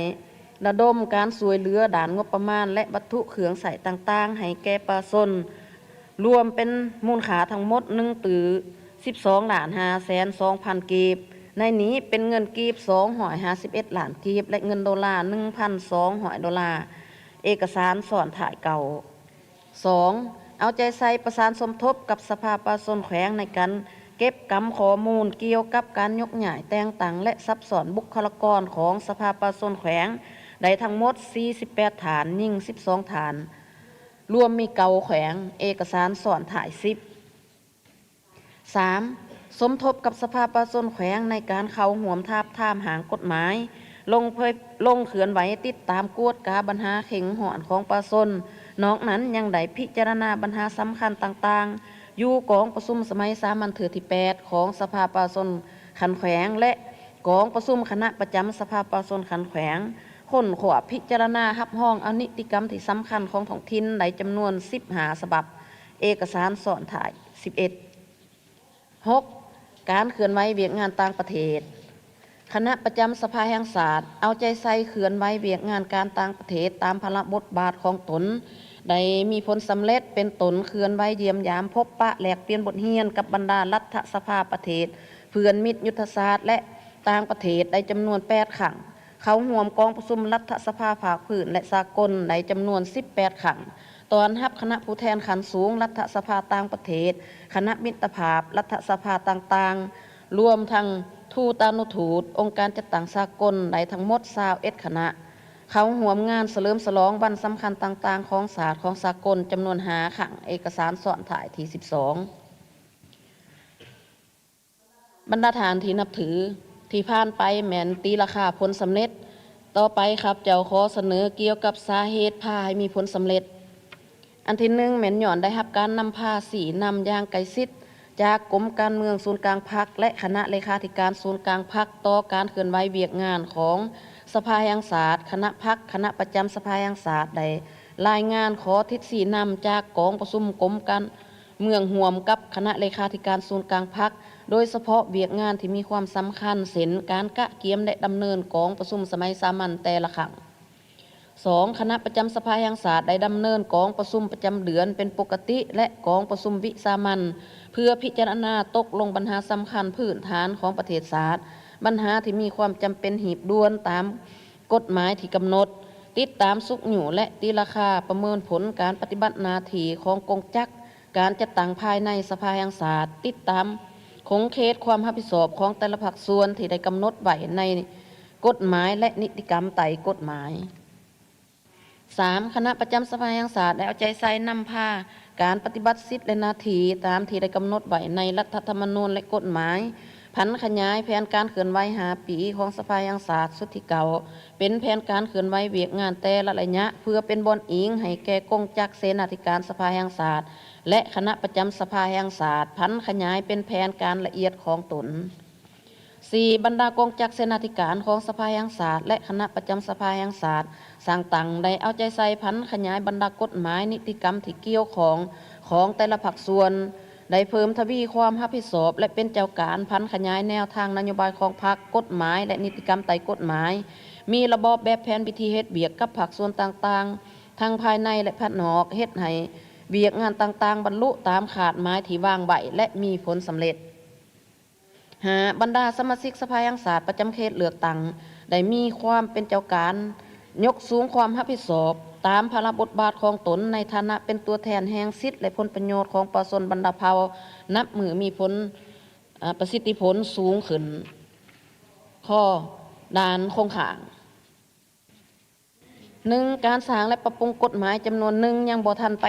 ລະດົມການຊ່ວຍເຫຼືອດ້ານງົບປະມານ ແລະ ວັດຖຸເຄື່ອງໃຊ້ຕ່າງໆໃຫ້ແກ່ປະຊາຊົນ ລວມເປັນມູນຄ່າທັງໝົດໜຶ່ງຕື້ສິບສອງລ້ານຫ້າແສນສອງພັນກີບ, ໃນນີ້ເປັນເງິນກີບສອງຮ້ອຍຫ້າສິບເອັດລ້ານກີບ ແລະ ເງິນໂດລາໜຶ່ງພັນສອງຮ້ອຍໂດລາ, ເອກະສານຊ້ອນທ້າຍເກົ້າ. ສອງ, ເອົາໃຈໃສ່ປະສານສົມທົບກັບສະພາປະຊາຊົນແຂວງໃນການເກັບກຳຂໍ້ມູນກ່ຽວກັບການຍົກຍ້າຍແຕ່ງຕັ້ງ ແລະ ສັບຊ້ອນບຸກຄະລາກອນຂອງສະພາປະຊາຊົນແຂວງໄດ້ທັງໝົດສີ່ສິບແປດທ່ານ, ຍິງສິບສອງທ່ານ. ລວມມີເກົ້າແຂວງ, ເອກະສານຊ້ອນທ້າຍສິບ. ສາມ, ສົມທົບກັບສະພາປະຊາຊົນແຂວງໃນການເຂົ້າຮ່ວມທາບທາມຮ່າງກົດໝາຍ, ລົງເຜີຍ ລົງເຄື່ອນໄຫວຕິດຕາມກວດກາບັນຫາເຄັ່ງຮ້ອນຂອງປະຊາຊົນ. ນອກນັ້ນຍັງໄດ້ພິຈາລະນາບັນຫາສຳຄັນຕ່າງໆ ຢູ່ກອງປະຊຸມສະໄໝສາມັນເທື່ອທີແປດຂອງສະພາປະຊາຊົນຂັ້ນແຂວງ ແລະ ກອງປະຊຸມຄະນະປະຈຳສະພາປະຊາຊົນຂັ້ນແຂວງ ຄົ້ນຄວ້າ, ພິຈາລະນາ, ຮັບຮອງເອົານິຕິກຳທີ່ສຳຄັນຂອງທ້ອງຖິ່ນໄດ້ຈຳນວນສິບຫ້າສະບັບ, ເອກະສານຊ້ອນທ້າຍສິບເອັດ. ຫົກ, ການເຄື່ອນໄຫວວຽກງານຕ່າງປະເທດ. ຄະນະປະຈຳສະພາແຫ່ງຊາດເອົາໃຈໃສ່ເຄື່ອນໄຫວວຽກງານການຕ່າງປະເທດຕາມພາລະບົດບາດຂອງຕົນ ໄດ້ມີຜົນສຳເລັດ, ເປັນຕົ້ນເຄື່ອນໄຫວຢ້ຽມຢາມ, ພົບປະ, ແລກປ່ຽນບົດຮຽນກັບບັນດາລັດຖະສະພາປະເທດເພື່ອນມິດຍຸດທະສາດ ແລະ ຕ່າງປະເທດໄດ້ຈຳນວນແປດຄັ້ງ, ເຂົ້າຮ່ວມກອງປະຊຸມລັດຖະສະພາພາກພື້ນ ແລະ ສາກົນໄດ້ຈຳນວນສິບແປດຄັ້ງ, ຕ້ອນຮັບຄະນະຜູ້ແທນຂັ້ນສູງລັດຖະສະພາຕ່າງປະເທດ, ຄະນະມິດຕະພາບລັດຖະສະພາຕ່າງໆ, ລວມທັງທູຕານຸທູດ, ອົງການຈັດຕັ້ງສາກົນໄດ້ທັງໝົດຊາວເອັດຄະນະ, ເຂົ້າຮ່ວມງານສະເຫຼີມສະຫຼອງວັນສຳຄັນຕ່າງໆຂອງຊາດ, ຂອງສາກົນຈຳນວນຫ້າຄັ້ງ, ເອກະສານຊ້ອນທ້າຍທີສິບສອງ. ບັນດາທ່ານທີ່ນັບຖື, ທີ່ຜ່ານໄປແມ່ນຕີລາຄາຜົນສຳເລັດ. ຕໍ່ໄປຂ້າພະເຈົ້າຂໍສະເໜີກ່ຽວກັບສາເຫດພາໃຫ້ມີຜົນສຳເລັດ. ອັນທີໜຶ່ງ ແມ່ນຍ້ອນໄດ້ຮັບການນຳພາຊີ້ນຳຢ່າງໃກ້ຊິດຈາກກົມການເມືອງສູນກາງພັກ ແລະ ຄະນະເລຂາທິການສູນກາງພັກ ຕໍ່ການເຄື່ອນໄຫວວຽກງານຂອງສະພາແຫ່ງຊາດ, ຄະນະພັກ, ຄະນະປະຈຳສະພາແຫ່ງຊາດ ໄດ້ລາຍງານຂໍທິດຊີ້ນຳຈາກກອງປະຊຸມກົມການ ເມືອງຮ່ວມກັບຄະນະເລຂາທິການສູນກາງພັກ, ໂດຍສະເພາະວຽກງານທີ່ມີຄວາມສຳຄັນ ເຊັ່ນ ການກະກຽມ ແລະ ດຳເນີນກອງປະຊຸມສະໄໝສາມັນແຕ່ລະຄັ້ງ. ສອງ, ຄະນະປະຈຳສະພາແຫ່ງຊາດໄດ້ດຳເນີນກອງປະຊຸມປະຈຳເດືອນເປັນປົກກະຕິ ແລະ ກອງປະຊຸມວິສາມັນ ເພື່ອພິຈາລະນາຕົກລົງບັນຫາສຳຄັນພື້ນຖານຂອງປະເທດຊາດ, ບັນຫາທີ່ມີຄວາມຈຳເປັນຮີບດ່ວນຕາມ ກົດໝາຍທີ່ກຳນົດ, ຕິດຕາມຊຸກຍູ້ ແລະ ຕີລາຄາປະເມີນຜົນການປະຕິບັດໜ້າທີ່ຂອງກົງຈັກການຈັດຕັ້ງພາຍໃນສະພາແຫ່ງຊາດ, ຕິດຕາມຂົງເຂດຄວາມຮັບຜິດຊອບຂອງແຕ່ລະພາກສ່ວນທີ່ໄດ້ກຳນົດໄວ້ໃນກົດໝາຍ ແລະ ນິຕິກຳໄຕກົດໝາຍ. ສາມ, ຄະນະປະຈຳສະພາແຫ່ງຊາດໄດ້ເອົາໃຈໃສ່ນຳພາການປະຕິບັດສິດ ແລະ ໜ້າທີ່ຕາມທີ່ໄດ້ກຳນົດໄວ້ໃນລັດຖະທຳມະນູນ ແລະ ກົດໝາຍ, ຜັນຂະຫຍາຍແຜນການເຄື່ອນໄຫວຫ້າປີຂອງສະພາແຫ່ງຊາດຊຸດທີເກົ້າ ເປັນແຜນການເຄື່ອນໄຫວວຽກງານແຕ່ລະໄລຍະ ເພື່ອເປັນບ່ອນອີງໃຫ້ແກ່ກົງຈັກເສນາທິການສະພາແຫ່ງຊາດ ແລະ ຄະນະປະຈຳສະພາແຫ່ງຊາດ ຜັນຂະຫຍາຍເປັນແຜນການລະອຽດຂອງຕົນ. ສີ່, ບັນດາກົງຈັກເສນາທິການຂອງສະພາແຫ່ງຊາດ ແລະ ຄະນະປະຈຳສະພາແຫ່ງຊາດ ສ້າງຕັ້ງ ໄດ້ເອົາໃຈໃສ່ຜັນຂະຫຍາຍບັນດາກົດໝາຍ, ນິຕິກຳທີ່ກ່ຽວຂ້ອງຂອງແຕ່ລະພາກສ່ວນ, ໄດ້ເພີ່ມທະວີຄວາມຮັບຜິດຊອບ ແລະ ເປັນເຈົ້າການຜັນຂະຫຍາຍແນວທາງນະໂຍບາຍຂອງພັກ, ກົດໝາຍ ແລະ ນິຕິກຳໃຕ້ກົດໝາຍ, ມີລະບອບແບບແຜນວິທີເຮັດວຽກກັບພາກສ່ວນຕ່າງໆ ທັງພາຍໃນ ແລະ ພາຍນອກ, ເຮັດໃຫ້ວຽກງານຕ່າງໆບັນລຸຕາມຄາດໝາຍທີ່ວາງໄວ້ ແລະ ມີຜົນສຳເລັດ. ຫ້າ, ບັນດາສະມາຊິກສະພາແຫ່ງຊາດປະຈຳເຂດເລືອກຕັ້ງ ໄດ້ມີຄວາມເປັນເຈົ້າການ, ຍົກສູງຄວາມຮັບຜິດຊອບຕາມພາລະບົດບາດຂອງຕົນໃນຖານະເປັນຕົວແທນແຫ່ງສິດ ແລະ ຜົນປະໂຫຍດຂອງປະຊາຊົນບັນດາເຜົ່າ ນັບມື້ມີຜົນ, ອາ, ປະສິດທິຜົນສູງຂຶ້ນ. ຂໍ້ ດ່ານຄົງຄ້າງ. ໜຶ່ງ, ການສ້າງ ແລະ ປັບປຸງກົດໝາຍຈຳນວນໜຶ່ງຍັງບໍ່ທັນໄປ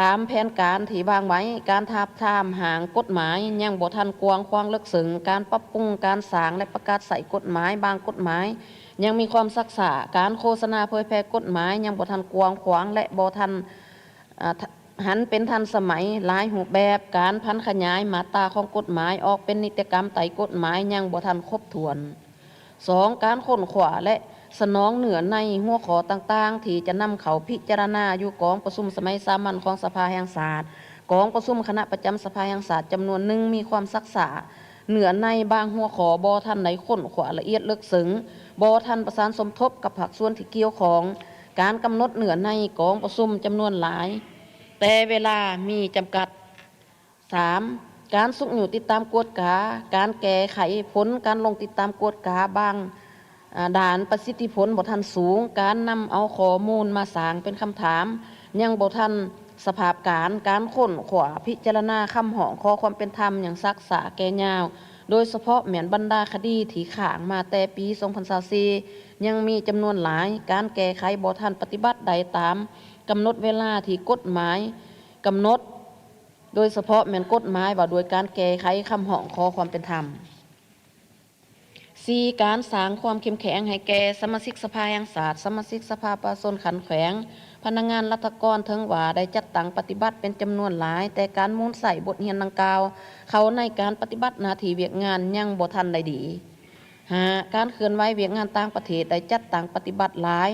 ຕາມແຜນການທີ່ວາງໄວ້, ການທາບທາມຮ່າງກົດໝາຍຍັງບໍ່ທັນກວ້າງຂວາງເລິກເຊິ່ງ, ການປັບປຸງ, ການສ້າງ ແລະ ປະກາດໃຊ້ກົດໝາຍບາງກົດໝາຍຍັງມີຄວາມຊັກຊ້າ, ການໂຄສະນາເຜີຍແຜ່ກົດໝາຍຍັງບໍ່ທັນກວ້າງຂວາງ ແລະ ບໍ່ທັນ, ອາ, ທັນເປັນທັນສະໄໝ, ຫຼາຍຮູບແບບການຜັນຂະຫຍາຍມາດຕາຂອງກົດໝາຍອອກເປັນນິຕິກຳໃຕ້ກົດໝາຍຍັງບໍ່ທັນຄົບຖ້ວນ. ສອງ, ການຄົ້ນຄວ້າ ແລະ ສະໜອງເນື້ອໃນຫົວຂໍ້ຕ່າງໆ ທີ່ຈະນຳເຂົ້າພິຈາລະນາຢູ່ກອງປະຊຸມສະໄໝສາມັນຂອງສະພາແຫ່ງຊາດ, ກອງປະຊຸມຄະນະປະຈຳສະພາແຫ່ງຊາດຈຳນວນໜຶ່ງມີຄວາມຊັກຊ້າ, ເນື້ອໃນບາງຫົວຂໍ້ບໍ່ທັນໄດ້ຄົ້ນຄວ້າລະອຽດເລິກເຊິ່ງ, ບໍ່ທັນປະສານສົມທົບກັບພາກສ່ວນທີ່ກ່ຽວຂ້ອງ, ການກຳນົດເນື້ອໃນກອງປະຊຸມຈຳນວນຫຼາຍ, ແຕ່ເວລາມີຈຳກັດ. ສາມ, ການຊຸກຍູ້ຕິດຕາມກວດກາ, ການແກ້ໄຂຜົນການລົງຕິດຕາມກວດກາບາງ, ອາ, ດ່ານປະສິດທິຜົນບໍ່ທັນສູງ, ການນຳເອົາຂໍ້ມູນມາສ້າງເປັນຄຳຖາມຍັງບໍ່ທັນສະພາບການ, ການຄົ້ນຄວ້າພິຈາລະນາຄຳຮ້ອງຂໍຄວາມເປັນທຳຍັງຊັກຊ້າແກ່ຍາວ, ໂດຍສະເພາະແມ່ນບັນດາຄະດີທີ່ຄ້າງມາແຕ່ປີສອງພັນຊາວສີ່ຍັງມີຈຳນວນຫຼາຍ, ການແກ້ໄຂບໍ່ທັນປະຕິບັດໄດ້ຕາມກຳນົດເວລາທີ່ກົດໝາຍກຳນົດ. ໂດຍສະເພາະແມ່ນກົດໝາຍວ່າດ້ວຍການແກ້ໄຂຄຳຮ້ອງຂໍຄວາມເປັນທຳ. ສີ່, ການສ້າງຄວາມເຂັ້ມແຂງໃຫ້ແກ່ສະມາຊິກສະພາແຫ່ງຊາດ, ສະມາຊິກສະພາປະຊາຊົນຂັ້ນແຂວງ, ພະນັກງານລັດຖະກອນ, ເຖິງວ່າໄດ້ຈັດຕັ້ງປະຕິບັດເປັນຈຳນວນຫຼາຍ, ແຕ່ການໝູນໃຊ້ບົດຮຽນດັ່ງກ່າວເຂົ້າໃນການປະຕິບັດໜ້າທີ່ວຽກງານຍັງບໍ່ທັນໄດ້ດີ. ຫ້າ, ການເຄື່ອນໄຫວວຽກງານຕ່າງປະເທດໄດ້ຈັດຕັ້ງປະຕິບັດຫຼາຍ,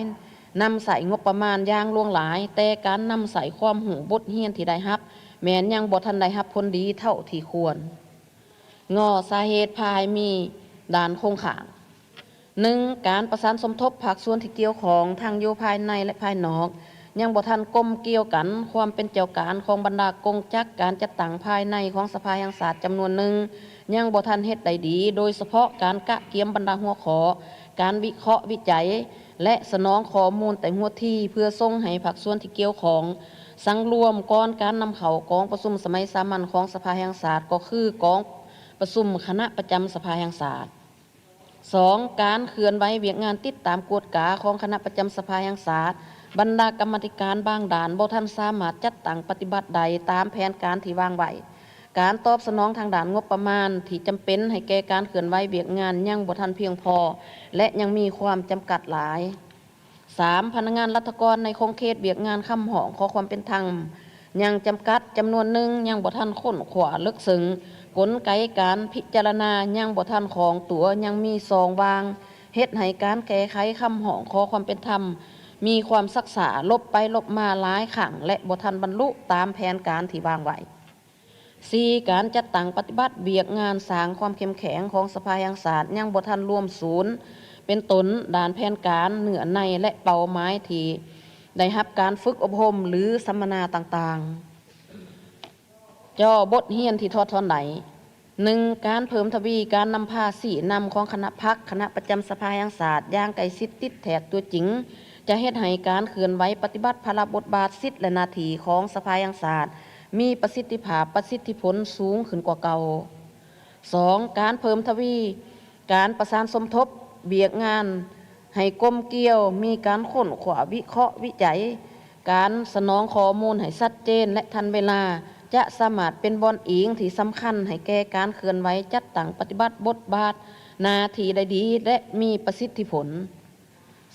ນຳໃຊ້ງົບປະມານຢ່າງຫຼວງຫຼາຍ, ແຕ່ການນຳໃຊ້ຄວາມຮູ້ບົດຮຽນທີ່ໄດ້ຮັບແມ່ນຍັງບໍ່ທັນໄດ້ຮັບຜົນດີເທົ່າທີ່ຄວນ. ງ, ສາເຫດພາໃຫ້ມີດ່ານຄົງຄ້າງ. ໜຶ່ງ, ການປະສານສົມທົບພາກສ່ວນທີ່ກ່ຽວຂ້ອງທັງຢູ່ພາຍໃນ ແລະ ພາຍນອກ ຍັງບໍ່ທັນກົມກ່ຽວກັນ, ຄວາມເປັນເຈົ້າການຂອງບັນດາກົງຈັກການຈັດຕັ້ງພາຍໃນຂອງສະພາແຫ່ງຊາດຈຳນວນໜຶ່ງ ຍັງບໍ່ທັນເຮັດໄດ້ດີ, ໂດຍສະເພາະການກະກຽມບັນດາຫົວຂໍ້, ການວິເຄາະວິໄຈ ແລະ ສະໜອງຂໍ້ມູນແຕ່ຫົວທີເພື່ອສົ່ງໃຫ້ພາກສ່ວນທີ່ກ່ຽວຂ້ອງສັງລວມກ່ອນການນຳເຂົ້າກອງປະຊຸມສະໄໝສາມັນຂອງສະພາແຫ່ງຊາດ ກໍຄືກອງປະຊຸມຄະນະປະຈຳສະພາແຫ່ງຊາດ. ສອງ, ການເຄື່ອນໄຫວວຽກງານຕິດຕາມກວດກາຂອງຄະນະປະຈຳສະພາແຫ່ງຊາດ, ບັນດາກຳມາທິການບາງດ່ານບໍ່ທັນສາມາດຈັດຕັ້ງປະຕິບັດໄດ້ຕາມແຜນການທີ່ວາງໄວ້. ການຕອບສະໜອງທາງດ້ານງົບປະມານທີ່ຈຳເປັນໃຫ້ແກ່ການເຄື່ອນໄຫວວຽກງານຍັງບໍ່ທັນພຽງພໍ ແລະ ຍັງມີຄວາມຈຳກັດຫຼາຍ. ສາມ, ພະນັກງານລັດຖະກອນໃນຂົງເຂດວຽກງານຄຳຮ້ອງຂໍຄວາມເປັນທຳຍັງຈຳກັດ, ຈຳນວນໜຶ່ງຍັງບໍ່ທັນຄົ້ນຄວ້າເລິກເຊິ່ງ, ກົນໄກການພິຈາລະນາຍັງບໍ່ທັນຄ່ອງຕົວ, ຍັງມີຊ່ອງວ່າງ, ເຮັດໃຫ້ການແກ້ໄຂຄຳຮ້ອງຂໍຄວາມເປັນທຳມີຄວາມຊັກຊ້າ, ຫຼົບໄປຫຼົບມາຫຼາຍຄັ້ງ ແລະ ບໍ່ທັນບັນລຸຕາມແຜນການທີ່ວາງໄວ້. ສີ່, ການຈັດຕັ້ງປະຕິບັດວຽກງານສ້າງຄວາມເຂັ້ມແຂງຂອງສະພາແຫ່ງຊາດຍັງບໍ່ທັນລວມສູນ, ເປັນຕົ້ນ ດ້ານແຜນການ, ເນື້ອໃນ ແລະ ເປົ້າໝາຍທີ່ໄດ້ຮັບການຝຶກອົບຮົມ ຫຼື ສຳມະນາຕ່າງໆ. ຈໍ ບົດຮຽນທີ່ຖອດຖອນໄດ້. ໜຶ່ງ, ການເພີ່ມທະວີການນຳພາຊີ້ນຳຂອງຄະນະພັກ, ຄະນະປະຈຳສະພາແຫ່ງຊາດຢ່າງໃກ້ຊິດຕິດແທດຕົວຈິງ ຈະເຮັດໃຫ້ການເຄື່ອນໄຫວປະຕິບັດພາລະບົດບາດ, ສິດ ແລະ ໜ້າທີ່ຂອງສະພາແຫ່ງຊາດ ມີປະສິດທິພາບ, ປະສິດທິຜົນສູງຂຶ້ນກວ່າເກົ່າ. ສອງ, ການເພີ່ມທະວີການປະສານສົມທົບວຽກງານໃຫ້ກົມກ່ຽວ, ມີການຄົ້ນຄວ້າ, ວິເຄາະ, ວິໄຈ, ການສະໜອງຂໍ້ມູນໃຫ້ຊັດເຈນ ແລະ ທັນເວລາ ຈະສາມາດເປັນບ່ອນອີງທີ່ສຳຄັນໃຫ້ແກ່ການເຄື່ອນໄຫວຈັດຕັ້ງປະຕິບັດບົດບາດໜ້າທີ່ໄດ້ດີ ແລະ ມີປະສິດທິຜົນ.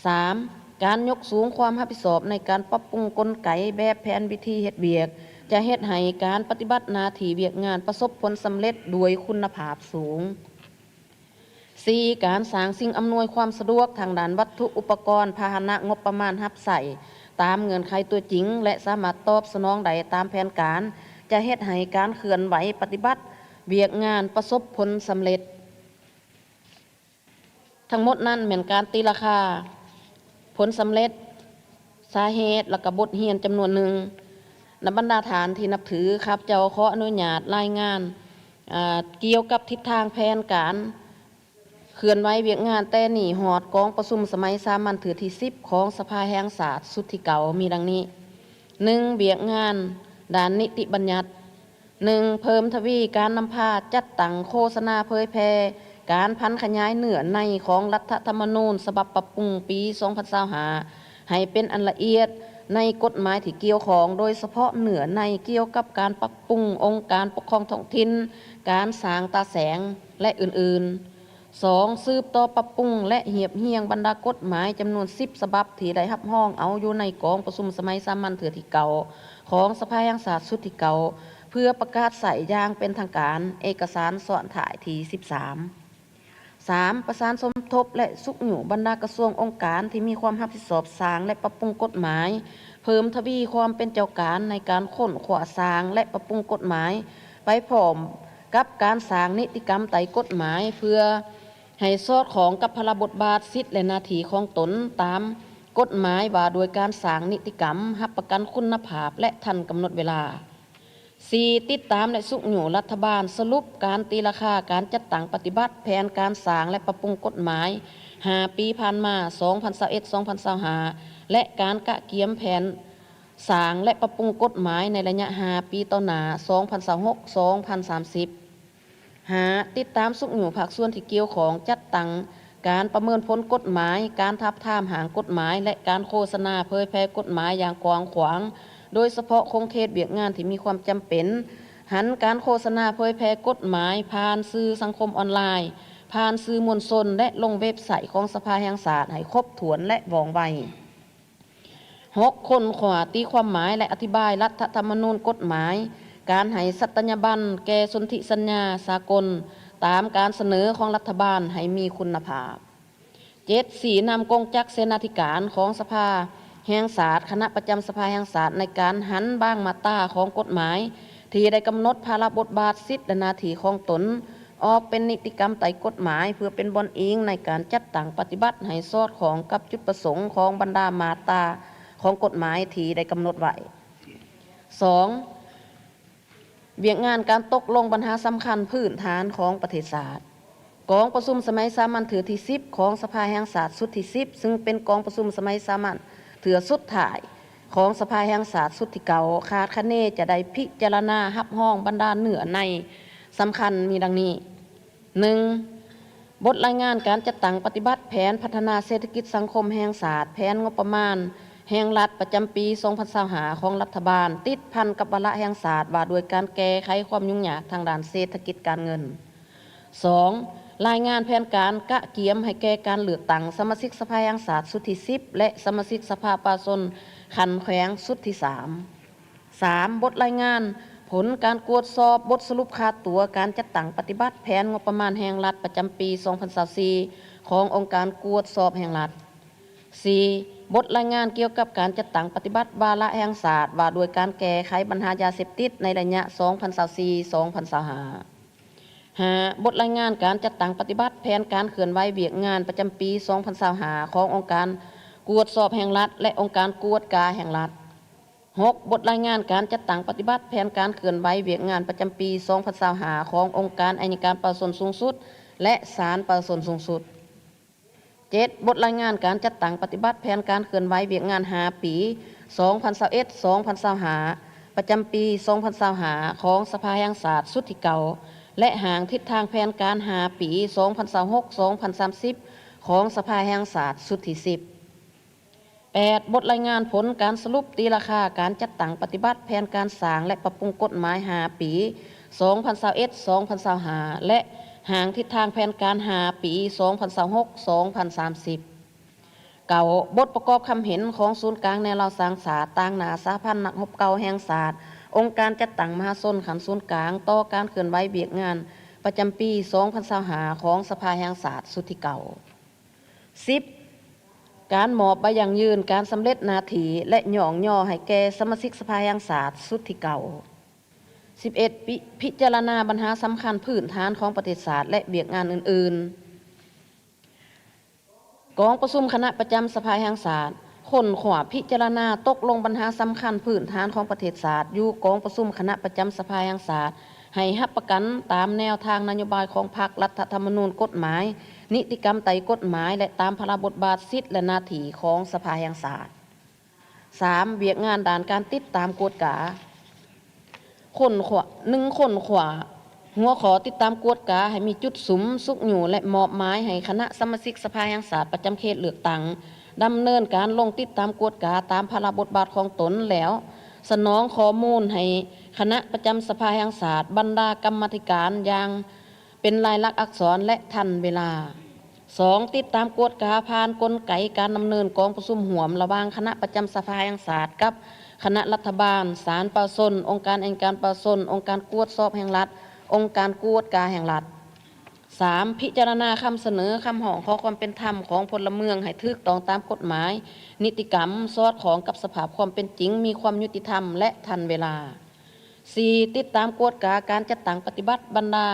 ສາມ, ການຍົກສູງຄວາມຮັບຜິດຊອບໃນການປັບປຸງກົນໄກແບບແຜນວິທີເຮັດວຽກ ຈະເຮັດໃຫ້ການປະຕິບັດໜ້າທີ່ວຽກງານປະສົບຜົນສຳເລັດດ້ວຍຄຸນນະພາບສູງ. ສີ່, ການສ້າງສິ່ງອຳນວຍຄວາມສະດວກທາງດ້ານວັດຖຸອຸປະກອນ, ພາຫະນະ, ງົບປະມານຮັບໃຊ້ຕາມເງື່ອນໄຂຕົວຈິງ ແລະ ສາມາດຕອບສະໜອງໄດ້ຕາມແຜນການ ຈະເຮັດໃຫ້ການເຄື່ອນໄຫວປະຕິບັດວຽກງານປະສົບຜົນສຳເລັດ. ທັງໝົດນັ້ນແມ່ນການຕີລາຄາຜົນສຳເລັດ, ສາເຫດ ແລະ ກະບົດຮຽນຈຳນວນໜຶ່ງ. ນຳບັນດາທ່ານທີ່ນັບຖື, ຂ້າພະເຈົ້າຂໍອະນຸຍາດລາຍງານ ອາ ກ່ຽວກັບທິດທາງແຜນການເຄື່ອນໄຫວວຽກງານແຕ່ນີ້ຮອດກອງປະຊຸມສະໄໝສາມັນເທື່ອທີສິບຂອງສະພາແຫ່ງຊາດຊຸດທີເກົ້າ ມີດັ່ງນີ້. ໜຶ່ງ, ວຽກງານດ້ານນິຕິບັນຍັດ. ໜຶ່ງ, ເພີ່ມທະວີການນຳພາຈັດຕັ້ງໂຄສະນາເຜີຍແຜ່ການຜັນຂະຫຍາຍເນື້ອໃນຂອງລັດຖະທຳມະນູນສະບັບປັບປຸງປີສອງພັນຊາວຫ້າ ໃຫ້ເປັນອັນລະອຽດໃນກົດໝາຍທີ່ກ່ຽວຂ້ອງ, ໂດຍສະເພາະເນື້ອໃນກ່ຽວກັບການປັບປຸງອົງການປົກຄອງທ້ອງຖິ່ນ, ການສ້າງຕາແສງ ແລະ ອື່ນໆ. ສອງ, ສືບຕໍ່ປັບປຸງ ແລະ ຮຽບຮຽງບັນດາກົດໝາຍຈຳນວນສິບສະບັບທີ່ໄດ້ຮັບຮອງເອົາຢູ່ໃນກອງປະຊຸມສະໄໝສາມັນເທື່ອທີເກົ້າຂອງສະພາແຫ່ງຊາດຊຸດທີເກົ້າ ເພື່ອປະກາດໃຊ້ຢ່າງເປັນທາງການ, ເອກະສານຊ້ອນທ້າຍທີສິບສາມ. ສາມ, ປະສານສົມທົບ ແລະ ຊຸກຍູ້ບັນດາກະຊວງອົງການທີ່ມີຄວາມຮັບຜິດຊອບສ້າງ ແລະ ປັບປຸງກົດໝາຍ, ເພີ່ມທະວີຄວາມເປັນເຈົ້າການໃນການຄົ້ນຄວ້າສ້າງ ແລະ ປັບປຸງກົດໝາຍ ໄປພ້ອມກັບການສ້າງນິຕິກຳໄຕກົດໝາຍ ເພື່ອໃຫ້ສອດຄ່ອງກັບພາລະບົດບາດ, ສິດ ແລະ ໜ້າທີ່ຂອງຕົນຕາມກົດໝາຍວ່າດ້ວຍການສ້າງນິຕິກຳ, ຮັບປະກັນຄຸນນະພາບ ແລະ ທັນກຳນົດເວລາ. ສີ່, ຕິດຕາມ ແລະ ຊຸກຍູ້ລັດຖະບານສະຫຼຸບການຕີລາຄາການຈັດຕັ້ງປະຕິບັດແຜນການສ້າງ ແລະ ປັບປຸງກົດໝາຍຫ້າປີຜ່ານມາ ສອງພັນຊາວເອັດ ສອງພັນຊາວຫ້າ ແລະ ການກະກຽມແຜນສ້າງ ແລະ ປັບປຸງກົດໝາຍໃນໄລຍະຫ້າປີຕໍ່ໜ້າ ສອງພັນຊາວຫົກ ສອງພັນສາມສິບ. ຫ້າ, ຕິດຕາມຊຸກຍູ້ພາກສ່ວນທີ່ກ່ຽວຂ້ອງ ຈັດຕັ້ງການປະເມີນຜົນກົດໝາຍ, ການທາບທາມຮ່າງກົດໝາຍ ແລະ ການໂຄສະນາເຜີຍແຜ່ກົດໝາຍຢ່າງກວ້າງຂວາງ, ໂດຍສະເພາະຂົງເຂດວຽກງານທີ່ມີຄວາມຈຳເປັນ, ຫັນການໂຄສະນາເຜີຍແຜ່ກົດໝາຍຜ່ານສື່ສັງຄົມອອນລາຍ, ຜ່ານສື່ມວນຊົນ ແລະ ລົງເວັບໄຊຂອງສະພາແຫ່ງຊາດໃຫ້ຄົບຖ້ວນ ແລະ ວ່ອງໄວ. ຫົກ, ຄົ້ນຄວ້າຕີຄວາມໝາຍ ແລະ ອະທິບາຍລັດຖະທຳມະນູນ, ກົດໝາຍ, ການໃຫ້ສັດຕະຍາບັນແກ່ສົນທິສັນຍາສາກົນ ຕາມການສະເໜີຂອງລັດຖະບານໃຫ້ມີຄຸນນະພາບ. ເຈັດ, ຊີ້ນຳກົງຈັກເສນາທິການຂອງສະພາແຫ່ງຊາດ, ຄະນະປະຈຳສະພາແຫ່ງຊາດ ໃນການຫັນບາງມາດຕາຂອງກົດໝາຍທີ່ໄດ້ກຳນົດພາລະບົດບາດ, ສິດ ແລະ ໜ້າທີ່ຂອງຕົນ ອອກເປັນນິຕິກຳໄຕກົດໝາຍ ເພື່ອເປັນບ່ອນອີງໃນການຈັດຕັ້ງປະຕິບັດໃຫ້ສອດຄ່ອງກັບຈຸດປະສົງຂອງບັນດາມາດຕາຂອງກົດໝາຍທີ່ໄດ້ກຳນົດໄວ້. ສອງ, ວຽກງານການຕົກລົງບັນຫາສຳຄັນພື້ນຖານຂອງປະເທດຊາດ. ກອງປະຊຸມສະໄໝສາມັນເທື່ອທີສິບຂອງສະພາແຫ່ງຊາດຊຸດທີສິບ ຊຶ່ງເປັນກອງປະຊຸມສະໄໝສາມັນເທື່ອສຸດທ້າຍຂອງສະພາແຫ່ງຊາດຊຸດທີເກົ້າ ຄາດຄະເນຈະໄດ້ພິຈາລະນາຮັບຮອງບັນດາເນື້ອໃນສຳຄັນມີດັ່ງນີ້. ໜຶ່ງ, ບົດລາຍງານການຈັດຕັ້ງປະຕິບັດແຜນພັດທະນາເສດຖະກິດສັງຄົມແຫ່ງຊາດ, ແຜນງົບປະມານແຫ່ງລັດປະຈຳປີສອງພັນຊາວຫ້າຂອງລັດຖະບານ ຕິດພັນກັບວາລະແຫ່ງຊາດວ່າດ້ວຍການແກ້ໄຂຄວາມຫຍຸ້ງຍາກທາງດ້ານເສດຖະກິດການເງິນ. ສອງ, ລາຍງານແຜນການກະກຽມໃຫ້ແກ່ການເລືອກຕັ້ງສະມາຊິກສະພາແຫ່ງຊາດຊຸດທີສິບ ແລະ ສະມາຊິກສະພາປະຊາຊົນຂັ້ນແຂວງຊຸດທີສາມ. ສາມ, ບົດລາຍງານຜົນການກວດສອບບົດສະຫຼຸບຄາດຕົວການຈັດຕັ້ງປະຕິບັດແຜນງົບປະມານແຫ່ງລັດປະຈຳປີສອງພັນຊາວສີ່ຂອງອົງການກວດສອບແຫ່ງລັດ. ສີ່, ບົດລາຍງານກ່ຽວກັບການຈັດຕັ້ງປະຕິບັດວາລະແຫ່ງຊາດວ່າດ້ວຍການແກ້ໄຂບັນຫາຢາເສບຕິດໃນໄລຍະສອງພັນຊາວສີ່ ສອງພັນຊາວຫ້າ. ຫ້າ, ບົດລາຍງານການຈັດຕັ້ງປະຕິບັດແຜນການເຄື່ອນໄຫວວຽກງານປະຈຳປີສອງພັນຊາວຫ້າຂອງອົງການກວດສອບແຫ່ງລັດ ແລະ ອົງການກວດກາແຫ່ງລັດ. ຫົກ, ບົດລາຍງານການຈັດຕັ້ງປະຕິບັດແຜນການເຄື່ອນໄຫວວຽກງານປະຈຳປີສອງພັນຊາວຫ້າຂອງອົງການໄອຍະການປະຊາຊົນສູງສຸດ ແລະ ສານປະຊາຊົນສູງສຸດ. ເຈັດ, ບົດລາຍງານການຈັດຕັ້ງປະຕິບັດແຜນການເຄື່ອນໄຫວວຽກງານຫ້າປີ ສອງພັນຊາວເອັດ ສອງພັນຊາວຫ້າ ປະຈຳປີສອງພັນຊາວຫ້າຂອງສະພາແຫ່ງຊາດຊຸດທີເກົ້າ ແລະ ຮ່າງທິດທາງແຜນການຫ້າປີ ສອງພັນຊາວຫົກ ສອງພັນສາມສິບ ຂອງສະພາແຫ່ງຊາດຊຸດທີສິບ. ແປດ, ບົດລາຍງານຜົນການສະຫຼຸບຕີລາຄາການຈັດຕັ້ງປະຕິບັດແຜນການສ້າງ ແລະ ປັບປຸງກົດໝາຍຫ້າປີ ສອງພັນຊາວເອັດ ສອງພັນຊາວຫ້າ ແລະ ຮ່າງທິດທາງແຜນການຫ້າປີ ສອງພັນຊາວຫົກ ສອງພັນສາມສິບ. ເກົ້າ, ບົດປະກອບຄຳເຫັນຂອງສູນກາງແນວລາວສ້າງຊາດ ຕາງໜ້າສະຫະພັນນັກຮົບເກົ່າແຫ່ງຊາດ, ອົງການຈັດຕັ້ງມະຫາຊົນຂັ້ນສູນກາງ ຕໍ່ການເຄື່ອນໄຫວວຽກງານ ປະຈຳປີສອງພັນຊາວຫ້າ ຂອງສະພາແຫ່ງຊາດຊຸດທີເກົ້າ. ສິບ ການມອບໃບຢັ້ງຢືນການສຳເລັດໜ້າທີ່ ແລະ ຍ້ອງຍໍໃຫ້ແກ່ສະມາຊິກສະພາແຫ່ງຊາດຊຸດທີເກົ້າ. ສິບເອັດ ພິ ພິຈາລະນາບັນຫາສຳຄັນພື້ນຖານຂອງປະເທດຊາດ ແລະ ວຽກງານອື່ນໆ. ກອງປະຊຸມຄະນະປະຈຳສະພາແຫ່ງຊາດ ຄົ້ນຄວ້າພິຈາລະນາຕົກລົງບັນຫາສຳຄັນພື້ນຖານຂອງປະເທດຊາດ ຢູ່ກອງປະຊຸມຄະນະປະຈຳສະພາແຫ່ງຊາດ ໃຫ້ຮັບປະກັນຕາມແນວທາງນະໂຍບາຍຂອງພັກ, ລັດຖະທຳມະນູນ, ກົດໝາຍ, ນິຕິກຳໄຕກົດໝາຍ ແລະ ຕາມພາລະບົດບາດ, ສິດ ແລະ ໜ້າທີ່ຂອງສະພາແຫ່ງຊາດ. ສາມ ວຽກງານດ້ານການຕິດຕາມກວດກາ. ຄົ້ນຄວ້າ ໜຶ່ງ ຄົ້ນຄວ້າຫົວຂໍ້ຕິດຕາມກວດກາໃຫ້ມີຈຸດສຸມຊຸກຍູ້ ແລະ ມອບໝາຍໃຫ້ຄະນະສະມາຊິກສະພາແຫ່ງຊາດປະຈຳເຂດເລືອກຕັ້ງ ດຳເນີນການລົງຕິດຕາມກວດກາຕາມພາລະບົດບາດຂອງຕົນ ແລ້ວສະໜອງຂໍ້ມູນໃຫ້ຄະນະປະຈຳສະພາແຫ່ງຊາດ, ບັນດາກຳມາທິການຢ່າງ ເປັນລາຍລັກອັກສອນ ແລະ ທັນເວລາ. ສອງ ຕິດຕາມກວດກາຜ່ານກົນໄກການດຳເນີນກອງປະຊຸມຮ່ວມລະຫວ່າງຄະນະປະຈຳສະພາແຫ່ງຊາດກັບຄະນະລັດຖະບານ, ສານປະຊາຊົນ, ອົງການອັຍການປະຊາຊົນ, ອົງການກວດສອບແຫ່ງລັດ, ອົງການກວດກາແຫ່ງລັດ. ສາມ ພິຈາລະນາຄຳສະເໜີຄຳຮ້ອງຂໍຄວາມເປັນທຳຂອງພົນລະເມືອງໃຫ້ຖືກຕ້ອງຕາມກົດໝາຍ, ນິຕິກຳ, ສອດຄ່ອງກັບສະພາບຄວາມເປັນຈິງ, ມີຄວາມຍຸຕິທຳ ແລະ ທັນເວລາ. ສີ່ ຕິດຕາມກວດກາການຈັດຕັ້ງປະຕິບັດບັນດາ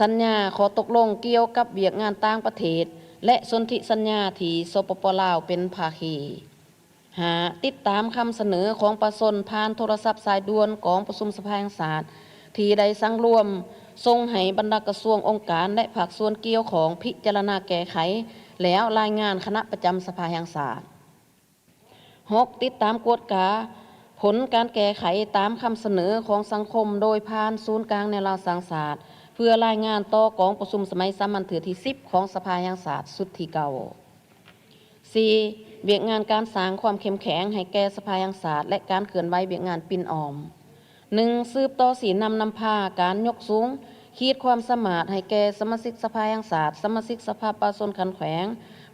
ສັນຍາຂໍ້ຕົກລົງກ່ຽວກັບວຽກງານຕ່າງປະເທດ ແລະ ສົນທິສັນຍາທີ່ ສປປ ລາວ ເປັນພາຄີ. ຫ້າ ຕິດຕາມຄຳສະເໜີຂອງປະຊາຊົນຜ່ານໂທລະສັບສາຍດ່ວນກອງປະຊຸມສະພາແຫ່ງຊາດ ທີ່ໄດ້ສັງລວມສົ່ງໃຫ້ບັນດາກະຊວງ, ອົງການ ແລະ ພາກສ່ວນກ່ຽວຂ້ອງພິຈາລະນາແກ້ໄຂ ແລ້ວລາຍງານຄະນະປະຈຳສະພາແຫ່ງຊາດ. ຫົກ ຕິດຕາມກວດກາຜົນການແກ້ໄຂຕາມຄຳສະເໜີຂອງສັງຄົມ ໂດຍຜ່ານສູນກາງແນວລາວສ້າງຊາດ ເພື່ອລາຍງານຕໍ່ກອງປະຊຸມສະໄໝສາມັນເທື່ອທີສິບ ຂອງສະພາແຫ່ງຊາດຊຸດທີເກົ້າ. ສີ່ ວຽກງານການສ້າງຄວາມເຂັ້ມແຂງໃຫ້ແກ່ສະພາແຫ່ງຊາດ ແລະ ການເຄື່ອນໄຫວວຽກງານປິ່ນອ້ອມ. ໜຶ່ງ ສືບຕໍ່ຊີ້ນຳນຳພາການຍົກສູງຂີດຄວາມສາມາດໃຫ້ແກ່ສະມາຊິກສະພາແຫ່ງຊາດ, ສະມາຊິກສະພາປະຊາຊົນຂັ້ນແຂວງ,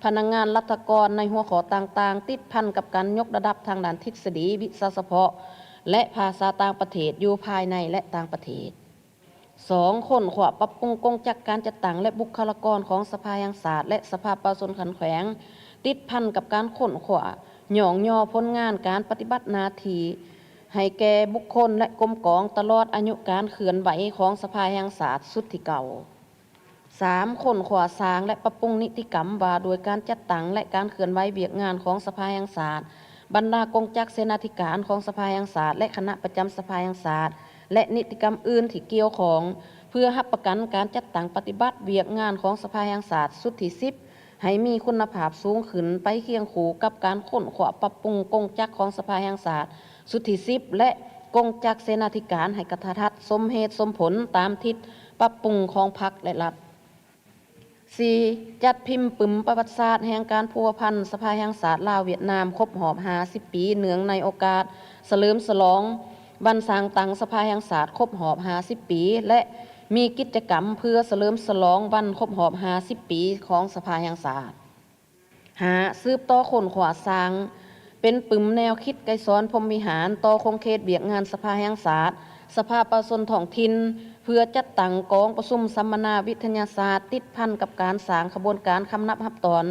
ພະນັກງານລັດຖະກອນໃນຫົວຂໍ້ຕ່າງໆ ຕິດພັນກັບການຍົກລະດັບທາງດ້ານທິດສະດີ, ວິຊາສະເພາະ ແລະ ພາສາຕ່າງປະເທດຢູ່ພາຍໃນ ແລະ ຕ່າງປະເທດ. ສອງ ຄົ້ນຄວ້າປັບປຸງກົງຈັກການຈັດຕັ້ງ ແລະ ບຸກຄະລາກອນຂອງສະພາແຫ່ງຊາດ ແລະ ສະພາປະຊາຊົນຂັ້ນແຂວງ ຕິດພັນກັບການຄົ້ນຄວ້າຍ້ອງຍໍຜົນງານການປະຕິບັດໜ້າທີ່ໃຫ້ແກ່ບຸກຄົນ ແລະ ກົມກອງ ຕະຫຼອດອາຍຸການເຄື່ອນໄຫວຂອງສະພາແຫ່ງຊາດຊຸດທີເກົ້າ. ສາມ ຄົ້ນຄວ້າສ້າງ ແລະ ປັບປຸງນິຕິກຳວ່າດ້ວຍການຈັດຕັ້ງ ແລະ ການເຄື່ອນໄຫວວຽກງານຂອງສະພາແຫ່ງຊາດ, ບັນດາກົງຈັກເສນາທິການຂອງສະພາແຫ່ງຊາດ ແລະ ຄະນະປະຈຳສະພາແຫ່ງຊາດ ແລະ ນິຕິກຳອື່ນທີ່ກ່ຽວຂ້ອງ ເພື່ອຮັບປະກັນການຈັດຕັ້ງປະຕິບັດວຽກງານຂອງສະພາແຫ່ງຊາດຊຸດທີສິບ ໃຫ້ມີຄຸນນະພາບສູງຂຶ້ນ ໄປຄຽງຄູ່ກັບການຄົ້ນຄວ້າປັບປຸງກົງຈັກຂອງສະພາແຫ່ງຊາດຊຸດທີສິບ ແລະ ກົງຈັກເສນາທິການໃຫ້ກະທັດສົມເຫດສົມຜົນຕາມທິດປັບປຸງຂອງພັກ ແລະ ລັດ. ສີ່ ຈັດພິມປຶ້ມປະຫວັດສາດແຫ່ງການພົວພັນສະພາແຫ່ງຊາດລາວ-ຫວຽດນາມ ຄົບຮອບຫ້າສິບປີ ເນື່ອງໃນໂອກາດສະເຫຼີມສະຫຼອງວັນສ້າງຕັ້ງສະພາແຫ່ງຊາດຄົບຮອບຫ້າສິບປີ ແລະ ມີກິດຈະກຳເພື່ອສະເຫຼີມສະຫຼອງວັນຄົບຮອບຫ້າສິບປີຂອງສະພາແຫ່ງຊາດ. ຫ້າ ສືບຕໍ່ຄົ້ນຄວ້າສ້າງເປັນປຶ້ມແນວຄິດໄກສອນພົມວິຫານຕໍ່ຂົງເຂດວຽກງານສະພາແຫ່ງຊາດ, ສະພາປະຊາຊົນທ້ອງຖິ່ນ ເພື່ອຈັດຕັ້ງກອງປະຊຸມສຳມະນາວິທະຍາສາດ ຕິດພັນກັບການສ້າງຂະບວນການຄຳນັບຮັບຕອນ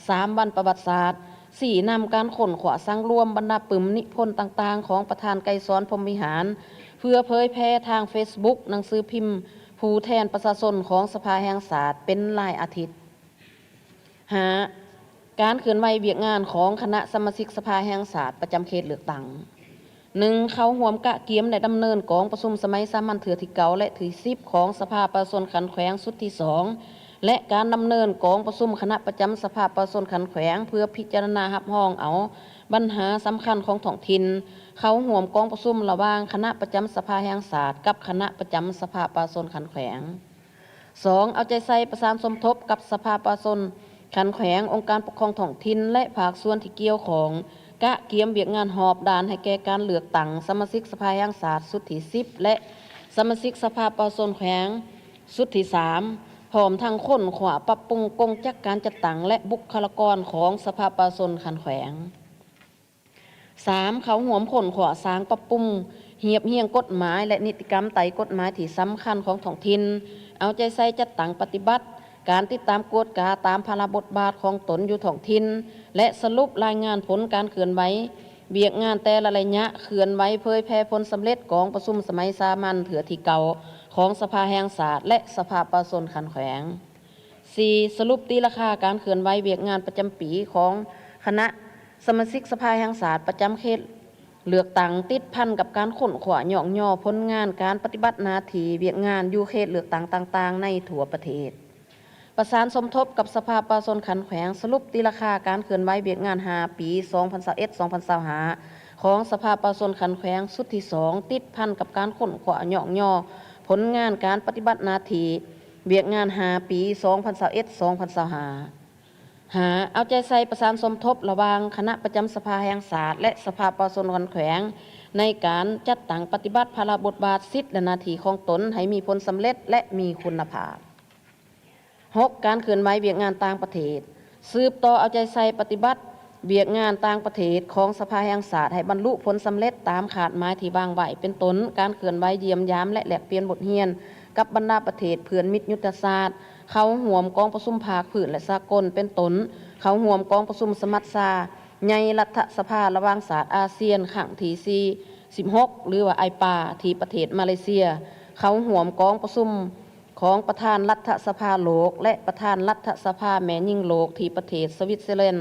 ສາມວັນປະຫວັດສາດ, ຊີ້ນຳການຄົ້ນຄວ້າສັງລວມບັນດາປຶ້ມນິພົນຕ່າງໆຂອງປະທານໄກສອນພົມວິຫານ ເພື່ອເຜີຍແຜ່ທາງເຟສບຸກ, ໜັງສືພິມຜູ້ແທນປະຊາຊົນຂອງສະພາແຫ່ງຊາດເປັນລາຍອາທິດ. ຫ້າ ການເຄື່ອນໄຫວວຽກງານຂອງຄະນະສະມາຊິກສະພາແຫ່ງຊາດປະຈຳເຂດເລືອກຕັ້ງ. ໜຶ່ງ ເຂົ້າຮ່ວມກະກຽມ ແລະ ດຳເນີນກອງປະຊຸມສະໄໝສາມັນເທື່ອທີເກົ້າ ແລະ ທີສິບ ຂອງສະພາປະຊາຊົນຂັ້ນແຂວງຊຸດທີສອງ ແລະ ການດຳເນີນກອງປະຊຸມຄະນະປະຈຳສະພາປະຊາຊົນຂັ້ນແຂວງ ເພື່ອພິຈາລະນາຮັບຮອງເອົາບັນຫາສຳຄັນຂອງທ້ອງຖິ່ນ ເຂົ້າຮ່ວມກອງປະຊຸມລະຫວ່າງຄະນະປະຈຳສະພາແຫ່ງຊາດກັບຄະນະປະຈຳສະພາປະຊາຊົນຂັ້ນແຂວງ. ສອງ ເອົາໃຈໃສ່ປະສານສົມທົບກັບສະພາປະຊາຊົນຂັ້ນແຂວງ, ອົງການປົກຄອງທ້ອງຖິ່ນ ແລະ ພາກສ່ວນທີ່ກ່ຽວຂ້ອງ ກະກຽມວຽກງານຮອບດ້ານໃຫ້ແກ່ການເລືອກຕັ້ງສະມາຊິກສະພາແຫ່ງຊາດຊຸດທີສິບ ແລະ ສະມາຊິກສະພາປະຊາຊົນແຂວງຊຸດທີສາມ ພ້ອມທັງຄົ້ນຄວ້າປັບປຸງກົງຈັກການຈັດຕັ້ງ ແລະ ບຸກຄະລາກອນຂອງສະພາປະຊາຊົນຂັ້ນແຂວງ. ສາມ ເຂົ້າຮ່ວມຄົ້ນຄວ້າສ້າງປັບປຸງ ຮຽບຮຽງກົດໝາຍ ແລະ ນິຕິກຳໄຕກົດໝາຍທີ່ສຳຄັນຂອງທ້ອງຖິ່ນ, ເອົາໃຈໃສ່ຈັດຕັ້ງປະຕິບັດການຕິດຕາມກວດກາຕາມພາລະບົດບາດຂອງຕົນຢູ່ທ້ອງຖິ່ນ ແລະ ສະຫຼຸບລາຍງານຜົນການເຄື່ອນໄຫວວຽກງານແຕ່ລະໄລຍະ, ເຄື່ອນໄຫວເຜີຍແຜ່ຜົນສຳເລັດກອງປະຊຸມສະໄໝສາມັນເທື່ອທີເກົ້າຂອງສະພາແຫ່ງຊາດ ແລະ ສະພາປະຊາຊົນຂັ້ນແຂວງ. ສີ່, ສະຫຼຸບຕີລາຄາການເຄື່ອນໄຫວວຽກງານປະຈຳປີຂອງຄະນະສະມາຊິກສະພາແຫ່ງຊາດປະຈຳເຂດເລືອກຕັ້ງ ຕິດພັນກັບການຄົ້ນຄວ້າຍ້ອງຍໍຜົນງານການປະຕິບັດໜ້າທີ່ວຽກງານຢູ່ເຂດເລືອກຕັ້ງຕ່າງໆໃນທົ່ວປະເທດ. ປະສານສົມທົບກັບສະພາປະຊາຊົນຂັ້ນແຂວງ ສະຫຼຸບຕີລາຄາການເຄື່ອນໄຫວວຽກງານຫ້າປີ ສອງພັນຊາວເອັດ ສອງພັນຊາວຫ້າ ຂອງສະພາປະຊາຊົນຂັ້ນແຂວງຊຸດທີສອງ ຕິດພັນກັບການຄົ້ນຄວ້າຍ້ອງຍໍຜົນງານການປະຕິບັດໜ້າທີ່ວຽກງານຫ້າປີ ສອງພັນຊາວເອັດ ສອງພັນຊາວຫ້າ. ຫ້າ, ເອົາໃຈໃສ່ປະສານສົມທົບລະຫວ່າງຄະນະປະຈຳສະພາແຫ່ງຊາດ ແລະ ສະພາປະຊາຊົນຂັ້ນແຂວງ ໃນການຈັດຕັ້ງປະຕິບັດພາລະບົດບາດ, ສິດ ແລະ ໜ້າທີ່ຂອງຕົນໃຫ້ມີຜົນສຳເລັດ ແລະ ມີຄຸນນະພາບ. ຫົກ, ການເຄື່ອນໄຫວວຽກງານຕ່າງປະເທດ. ສືບຕໍ່ເອົາໃຈໃສ່ປະຕິບັດວຽກງານຕ່າງປະເທດຂອງສະພາແຫ່ງຊາດໃຫ້ບັນລຸຜົນສຳເລັດຕາມຄາດໝາຍທີ່ວາງໄວ້, ເປັນຕົ້ນ ການເຄື່ອນໄຫວຢ້ຽມຢາມ ແລະ ແລກປ່ຽນບົດຮຽນກັບບັນດາປະເທດເພື່ອນມິດຍຸດທະສາດ, ເຂົ້າຮ່ວມກອງປະຊຸມພາກພື້ນ ແລະ ສາກົນ, ເປັນຕົ້ນ ເຂົ້າຮ່ວມກອງປະຊຸມສະມັດຊາໃຫຍ່ລັດຖະສະພາລະຫວ່າງຊາດອາຊຽນຄັ້ງທີສີ່ສິບຫົກ ຫຼືວ່າ ໄອປາ ທີ່ປະເທດມາເລເຊຍ, ເຂົ້າຮ່ວມກອງປະຊຸມ ຂອງປະທານລັດຖະສະພາໂລກ ແລະ ປະທານລັດຖະສະພາແມ່ຍິງໂລກທີ່ປະເທດສະວິດເຊີແລນ.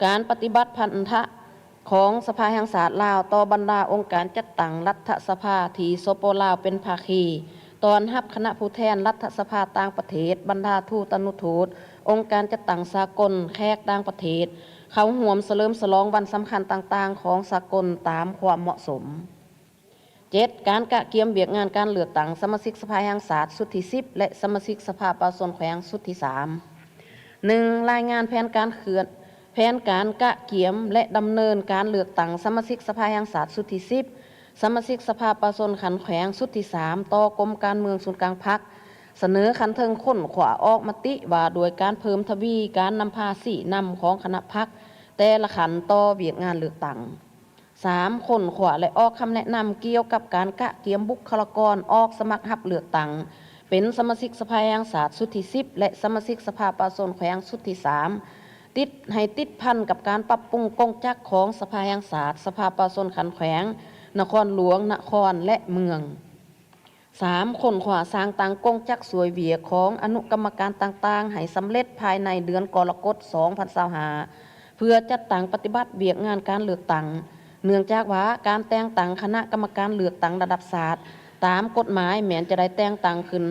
ການປະຕິບັດພັນທະຂອງສະພາແຫ່ງຊາດລາວຕໍ່ບັນດາອົງການຈັດຕັ້ງລັດຖະສະພາທີ່ ສປ ລາວ ເປັນພາຄີ, ຕ້ອນຮັບຄະນະຜູ້ແທນລັດຖະສະພາຕ່າງປະເທດ, ບັນດາທູດຕານຸທູດ, ອົງການຈັດຕັ້ງສາກົນ, ແຂກຕ່າງປະເທດ ເຂົ້າຮ່ວມສະເຫຼີມສະຫຼອງວັນສຳຄັນຕ່າງໆຂອງສາກົນຕາມຄວາມເໝາະສົມ. ເຈັດ, ການກະກຽມວຽກງານການເລືອກຕັ້ງສະມາຊິກສະພາແຫ່ງຊາດຊຸດທີສິບ ແລະ ສະມາຊິກສະພາປະຊາຊົນແຂວງຊຸດທີສາມ. ໜຶ່ງ, ລາຍງານແຜນການເຄື່ອນ ແຜນການກະກຽມ ແລະ ດຳເນີນການເລືອກຕັ້ງສະມາຊິກສະພາແຫ່ງຊາດຊຸດທີສິບ, ສະມາຊິກສະພາປະຊາຊົນຂັ້ນແຂວງຊຸດທີສາມ ຕໍ່ກົມການເມືອງສູນກາງພັກ, ສະເໜີຂັ້ນເທິງຄົ້ນຄວ້າອອກມະຕິວ່າດ້ວຍການເພີ່ມທະວີການນຳພາຊີ້ນຳຂອງຄະນະພັກແຕ່ລະຂັ້ນຕໍ່ວຽກງານເລືອກຕັ້ງ. ສາມ, ຄົ້ນຄວ້າ ແລະ ອອກຄຳແນະນຳກ່ຽວກັບການກະກຽມບຸກຄະລາກອນອອກສະໝັກຮັບເລືອກຕັ້ງເປັນສະມາຊິກສະພາແຫ່ງຊາດຊຸດທີສິບ ແລະ ສະມາຊິກສະພາປະຊາຊົນແຂວງຊຸດທີສາມ ຕິດ ໃຫ້ຕິດພັນກັບການປັບປຸງກົງຈັກຂອງສະພາແຫ່ງຊາດ, ສະພາປະຊາຊົນຂັ້ນແຂວງ, ນະຄອນຫຼວງ, ນະຄອນ ແລະ ເມືອງ. ສາມ, ຄົ້ນຄວ້າສ້າງຕັ້ງກົງຈັກຊ່ວຍວຽກຂອງອະນຸກຳມະການຕ່າງໆໃຫ້ສຳເລັດພາຍໃນເດືອນກໍລະກົດ ສອງພັນຊາວຫ້າ ເພື່ອຈັດຕັ້ງປະຕິບັດວຽກງານການເລືອກຕັ້ງ, ເນື່ອງຈາກວ່າການແຕ່ງຕັ້ງຄະນະກຳມະການເລືອກຕັ້ງລະດັບຊາດຕາມກົດໝາຍແມ່ນຈະໄດ້ແຕ່ງຕັ້ງຂຶ້ນ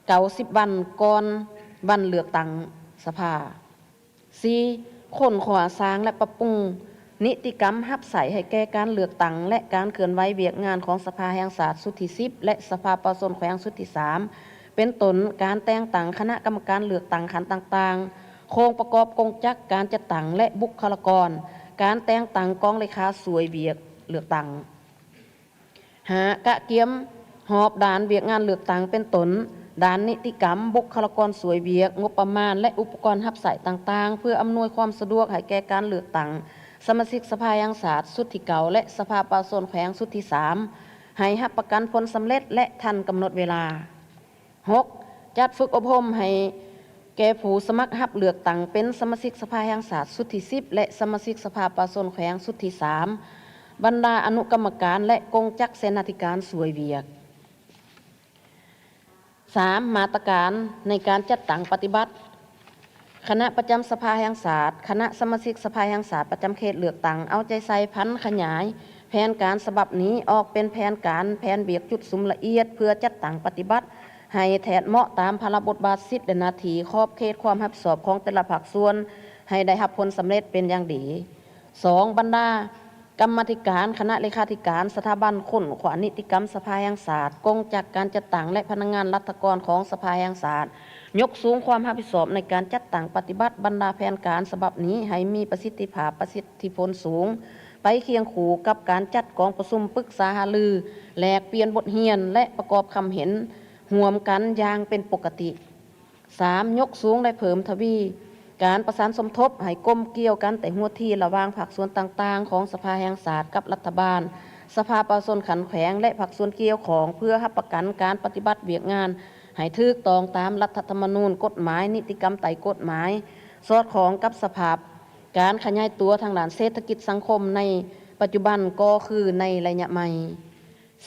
ເກົ້າສິບວັນກ່ອນວັນເລືອກຕັ້ງສະພາ. ສີ່, ຄົ້ນຄວ້າສ້າງ ແລະ ປັບປຸງນິຕິກຳຮັບໃຊ້ໃຫ້ແກ່ການເລືອກຕັ້ງ ແລະ ການເຄື່ອນໄຫວວຽກງານຂອງສະພາແຫ່ງຊາດຊຸດທີສິບ ແລະ ສະພາປະຊາຊົນແຂວງຊຸດທີສາມ ເປັນຕົ້ນ ການແຕ່ງຕັ້ງຄະນະກຳມະການເລືອກຕັ້ງຂັ້ນຕ່າງໆ, ໂຄງປະກອບກົງຈັກການຈັດຕັ້ງ ແລະ ບຸກຄະລາກອນ, ການແຕ່ງຕັ້ງກອງເລຂາຊ່ວຍວຽກເລືອກຕັ້ງ. ຫ້າ, ກະກຽມຮອບດ້ານວຽກງານເລືອກຕັ້ງ ເປັນຕົ້ນ ດ້ານນິຕິກຳ, ບຸກຄະລາກອນຊ່ວຍວຽກ, ງົບປະມານ ແລະ ອຸປະກອນຮັບໃຊ້ຕ່າງໆ ເພື່ອອຳນວຍຄວາມສະດວກໃຫ້ແກ່ການເລືອກຕັ້ງສະມາຊິກສະພາແຫ່ງຊາດຊຸດທີເກົ້າ ແລະ ສະພາປະຊາຊົນແຂວງຊຸດທີສາມ ໃຫ້ຮັບປະກັນຜົນສຳເລັດ ແລະ ທັນກຳນົດເວລາ. ຫົກ, ຈັດຝຶກອົບຮົມໃຫ້ແກ່ຜູ້ສະໝັກຮັບເລືອກຕັ້ງເປັນສະມາຊິກສະພາແຫ່ງຊາດຊຸດທີສິບ ແລະ ສະມາຊິກສະພາປະຊາຊົນແຂວງຊຸດທີສາມ ບັນດາອະນຸກຳມະການ ແລະ ກົງຈັກເສນາທິການຊ່ວຍວຽກ. ສາມ, ມາດຕະການໃນການຈັດຕັ້ງປະຕິບັດ. ຄະນະປະຈຳສະພາແຫ່ງຊາດ, ຄະນະສະມາຊິກສະພາແຫ່ງຊາດປະຈຳເຂດເລືອກຕັ້ງ ເອົາໃຈໃສ່ຜັນຂະຫຍາຍແຜນການສະບັບນີ້ອອກເປັນແຜນການ, ແຜນວຽກຈຸດສຸມລະອຽດ ເພື່ອຈັດຕັ້ງປະຕິບັດໃຫ້ແທດເໝາະຕາມພາລະບົດບາດ, ສິດ ແລະ ໜ້າທີ່, ຂອບເຂດຄວາມຮັບຜິດຊອບຂອງແຕ່ລະພາກສ່ວນ ໃຫ້ໄດ້ຮັບຜົນສຳເລັດເປັນຢ່າງດີ. ສອງ, ບັນດາ ກຳມາທິການຄະນະເລຂາທິການສະຖາບັນຄົ້ນຄວ້ານິຕິກຳສະພາແຫ່ງຊາດ, ກົງຈັກການຈັດຕັ້ງ ແລະ ພະນັກງານລັດຖະກອນຂອງສະພາແຫ່ງຊາດ ຍົກສູງຄວາມຮັບຜິດຊອບໃນການຈັດຕັ້ງປະຕິບັດບັນດາແຜນການສະບັບນີ້ໃຫ້ມີປະສິດທິພາບ, ປະສິດທິຜົນສູງ, ໄປຄຽງຄູ່ກັບການຈັດກອງປະຊຸມປຶກສາຫາລື, ແລກປ່ຽນບົດຮຽນ ແລະ ປະກອບຄຳເຫັນຮ່ວມກັນຢ່າງເປັນປົກກະຕິ. ສາມ, ຍົກສູງ ແລະ ເພີ່ມທະວີການປະສານສົມທົບໃຫ້ກົມກ່ຽວກັນແຕ່ຫົວທີລະຫວ່າງພາກສ່ວນຕ່າງໆຂອງສະພາແຫ່ງຊາດກັບລັດຖະບານ, ສະພາປະຊາຊົນຂັ້ນແຂວງ ແລະ ພາກສ່ວນກ່ຽວຂ້ອງ ເພື່ອຮັບປະກັນການປະຕິບັດວຽກງານໃຫ້ຖືກຕ້ອງຕາມລັດຖະທຳມະນູນ, ກົດໝາຍ, ນິຕິກຳໃຕ້ກົດໝາຍ, ສອດຄ່ອງກັບສະພາບການຂະຫຍາຍຕົວທາງດ້ານເສດຖະກິດສັງຄົມໃນປັດຈຸບັນ ກໍຄືໃນໄລຍະໃໝ່.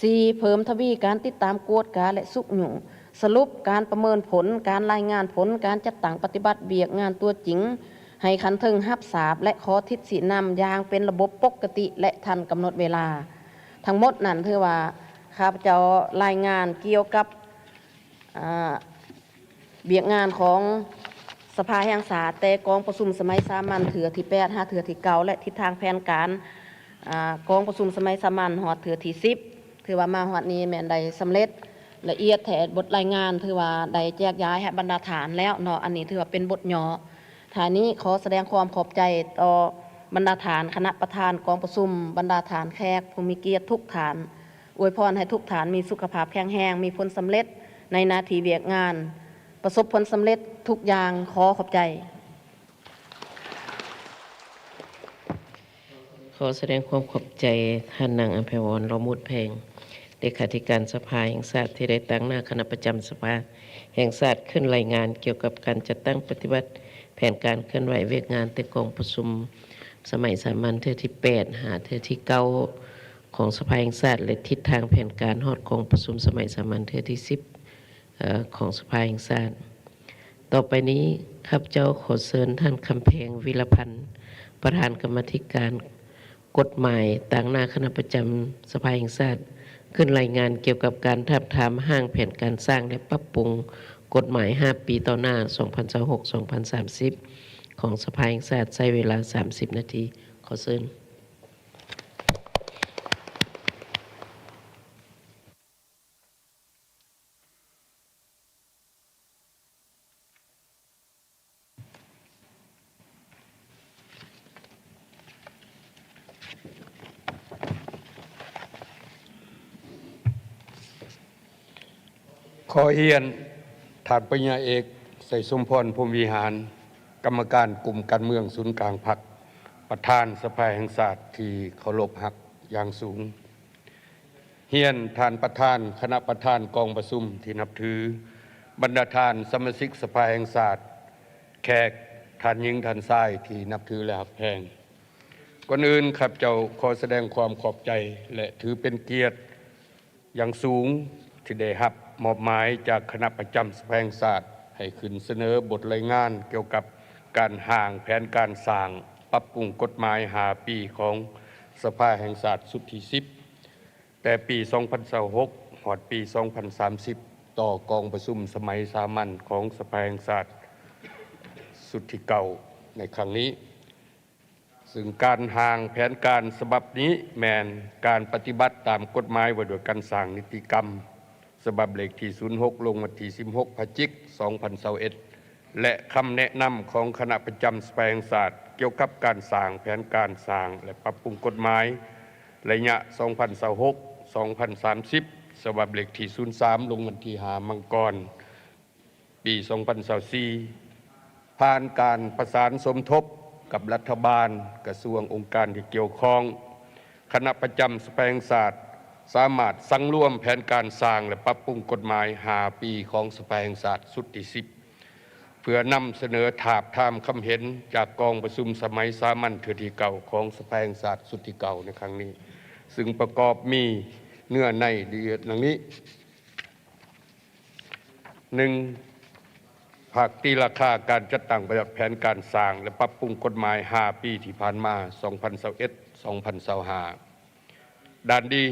ສີ່, ເພີ່ມທະວີການຕິດຕາມ, ກວດກາ ແລະ ຊຸກຍູ້ສະຫຼຸບການປະເມີນຜົນ, ການລາຍງານຜົນການຈັດຕັ້ງປະຕິບັດວຽກງານຕົວຈິງ ໃຫ້ຂັ້ນເທິງຮັບຊາບ ແລະ ຂໍທິດຊີ້ນຳຢ່າງເປັນລະບົບປົກກະຕິ ແລະ ທັນກຳນົດເວລາ. ທັງໝົດນັ້ນຖືວ່າຂ້າພະເຈົ້າລາຍງານກ່ຽວກັບ ອາ ວຽກງານຂອງສະພາແຫ່ງຊາດ ແຕ່ກອງປະຊຸມສະໄໝສາມັນເທື່ອທີແປດ ຫາເທື່ອທີເກົ້າ ແລະ ທິດທາງແຜນການ ອາ ກອງປະຊຸມສະໄໝສາມັນຮອດເທື່ອທີສິບ ຖືວ່າມາຮອດນີ້ແມ່ນໄດ້ສຳເລັດລະອຽດແທ້. ບົດລາຍງານຖືວ່າໄດ້ແຈກຢາຍໃຫ້ບັນດາທ່ານແລ້ວເນາະ, ອັນນີ້ຖືວ່າເປັນບົດຫຍໍ້. ທ້າຍນີ້ຂໍສະແດງຄວາມຂອບໃຈຕໍ່ບັນດາທ່ານຄະນະປະທານກອງປະຊຸມ, ບັນດາທ່ານແຂກຜູ້ມີກຽດທຸກທ່ານ, ອວຍພອນໃຫ້ທຸກທ່ານມີສຸຂະພາບແຂງແຮງ, ມີຜົນສຳເລັດໃນໜ້າທີ່ວຽກງານ, ປະສົບຜົນສຳເລັດທຸກຢ່າງ. ຂໍຂອບໃຈ. ຂໍສະແດງຄວາມຂອບໃຈທ່ານນາງ ອຳໄພວອນ ຫຼໍ່ມຸດແພງ ເລຂາທິການສະພາແຫ່ງຊາດ ທີ່ໄດ້ຕາງໜ້າຄະນະປະຈຳສະພາແຫ່ງຊາດ ຂຶ້ນລາຍງານກ່ຽວກັບການຈັດຕັ້ງປະຕິບັດແຜນການເຄື່ອນໄຫວວຽກງານແຕ່ກອງປະຊຸມສະໄໝສາມັນເທື່ອທີແປດ ຫາເທື່ອທີເກົ້າ ຂອງສະພາແຫ່ງຊາດ ແລະ ທິດທາງແຜນການຮອດກອງປະຊຸມສະໄໝສາມັນເທື່ອທີສິບ ເອີ ຂອງສະພາແຫ່ງຊາດ. ຕໍ່ໄປນີ້ ຂ້າພະເຈົ້າຂໍເຊີນທ່ານ ຄຳແພງ ວິລະພັນ ປະທານກຳມາທິການກົດໝາຍ ຕາງໜ້າຄະນະປະຈຳສະພາແຫ່ງຊາດ ຂຶ້ນລາຍງານກ່ຽວກັບການທາບທາມຮ່າງແຜນການສ້າງ ແລະ ປັບປຸງກົດໝາຍຫ້າປີຕໍ່ໜ້າ ສອງພັນຊາວຫົກ ສອງພັນສາມສິບ ຂອງສະພາແຫ່ງຊາດ ໃຊ້ເວລາສາມສິບນາທີ. ຂໍເຊີນ. ຂໍຮຽນທ່ານ ປະລິນຍາເອກ ໄຊສົມພອນ ພົມວິຫານ ກຳມະການກຸ່ມການເມືອງສູນກາງພັກ, ປະທານສະພາແຫ່ງຊາດທີ່ເຄົາລົບຮັກຢ່າງສູງ. ຮຽນທ່ານປະທານຄະນະປະທານກອງປະຊຸມທີ່ນັບຖື, ບັນດາທ່ານສະມາຊິກສະພາແຫ່ງຊາດ, ແຂກ, ທ່ານຍິງ, ທ່ານຊາຍທີ່ນັບຖື ແລະ ຮັກແພງ. ກ່ອນອື່ນ ຂ້າພະເຈົ້າຂໍສະແດງຄວາມຂອບໃຈ ແລະ ຖືເປັນກຽດຢ່າງສູງທີ່ໄດ້ຮັບມອບໝາຍຈາກຄະນະປະຈຳສະພາແຫ່ງຊາດ ໃຫ້ຂຶ້ນສະເໜີບົດລາຍງານກ່ຽວກັບການຮ່າງແຜນການສ້າງປັບປຸງກົດໝາຍຫ້າປີຂອງສະພາແຫ່ງຊາດຊຸດທີສິບ ແຕ່ປີສອງພັນຊາວຫົກ ຮອດປີສອງພັນສາມສິບ ຕໍ່ກອງປະຊຸມສະໄໝສາມັນຂອງສະພາແຫ່ງຊາດຊຸດທີເກົ້າ ໃນຄັ້ງນີ້. ຊຶ່ງການຮ່າງແຜນການສະບັບນີ້ແມ່ນການປະຕິບັດຕາມກົດໝາຍວ່າດ້ວຍການສ້າງນິຕິກຳ ສະບັບເລກທີສູນຫົກ ລົງວັນທີສິບຫົກ ພະຈິກ ສອງພັນຊາວເອັດ ແລະ ຄຳແນະນຳຂອງຄະນະປະຈຳສະພາແຫ່ງຊາດ ກ່ຽວກັບການສ້າງແຜນການສ້າງ ແລະ ປັບປຸງກົດໝາຍ ໄລຍະ ສອງພັນຊາວຫົກ ສອງພັນສາມສິບ ສະບັບເລກທີສູນສາມ ລົງວັນທີຫ້າ ມັງກອນ ປີສອງພັນຊາວສີ່ ຜ່ານການປະສານສົມທົບກັບລັດຖະບານ, ກະຊວງ, ອົງການທີ່ກ່ຽວຂ້ອງ, ຄະນະປະຈຳສະພາແຫ່ງຊາດ ສາມາດສັງລວມແຜນການສ້າງ ແລະ ປັບປຸງກົດໝາຍຫ້າປີຂອງສະພາແຫ່ງຊາດຊຸດທີສິບ ເພື່ອນຳສະເໜີທາບທາມຄຳເຫັນຈາກກອງປະຊຸມສະໄໝສາມັນເທື່ອທີເກົ້າຂອງສະພາແຫ່ງຊາດຊຸດທີເກົ້າໃນຄັ້ງນີ້, ຊຶ່ງປະກອບມີເນື້ອໃນລະອຽດດັ່ງນີ້. ໜຶ່ງ, ພາກຕີລາຄາການຈັດຕັ້ງປະຕິບັດແຜນການສ້າງ ແລະ ປັບປຸງກົດໝາຍຫ້າປີທີ່ຜ່ານມາ ສອງພັນຊາວເອັດ ສອງພັນຊາວຫ້າ. ດ້ານດີ,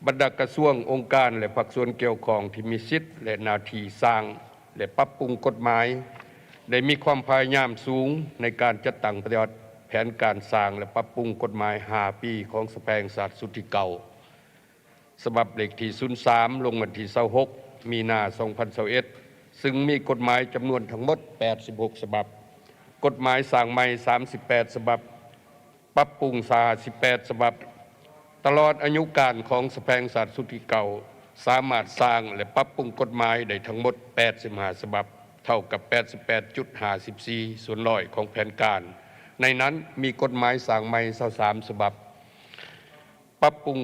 ບັນດາກະຊວງ, ອົງການ ແລະ ພາກສ່ວນກ່ຽວຂ້ອງທີ່ມີສິດ ແລະ ໜ້າທີ່ສ້າງ ແລະ ປັບປຸງກົດໝາຍ ໄດ້ມີຄວາມພະຍາຍາມສູງໃນການຈັດຕັ້ງປະຕິບັດແຜນການສ້າງ ແລະ ປັບປຸງກົດໝາຍຫ້າປີຂອງສະພາແຫ່ງຊາດຊຸດທີເກົ້າ ສະບັບເລກທີສູນສາມ ລົງວັນທີຊາວຫົກ ມີນາ ສອງພັນຊາວເອັດ ຊຶ່ງມີກົດໝາຍຈຳນວນທັງໝົດແປດສິບຫົກສະບັບ, ກົດໝາຍສ້າງໃໝ່ສາມສິບແປດສະບັບ, ປັບປຸງຫ້າສິບແປດສະບັບ. ຕະຫຼອດອາຍຸການຂອງສະພາແຫ່ງຊາດຊຸດທີເກົ້າ ສາມາດສ້າງ ແລະ ປັບປຸງກົດໝາຍໄດ້ທັງໝົດແປດສິບຫ້າສະບັບ, ເທົ່າກັບແປດສິບແປດຈຸດຫ້າສິບສີ່ສ່ວນຮ້ອຍຂອງແຜນການ. ໃນນັ້ນມີກົດໝາຍສ້າງໃໝ່ຊາວສາມສະບັບ. ປັບປຸງ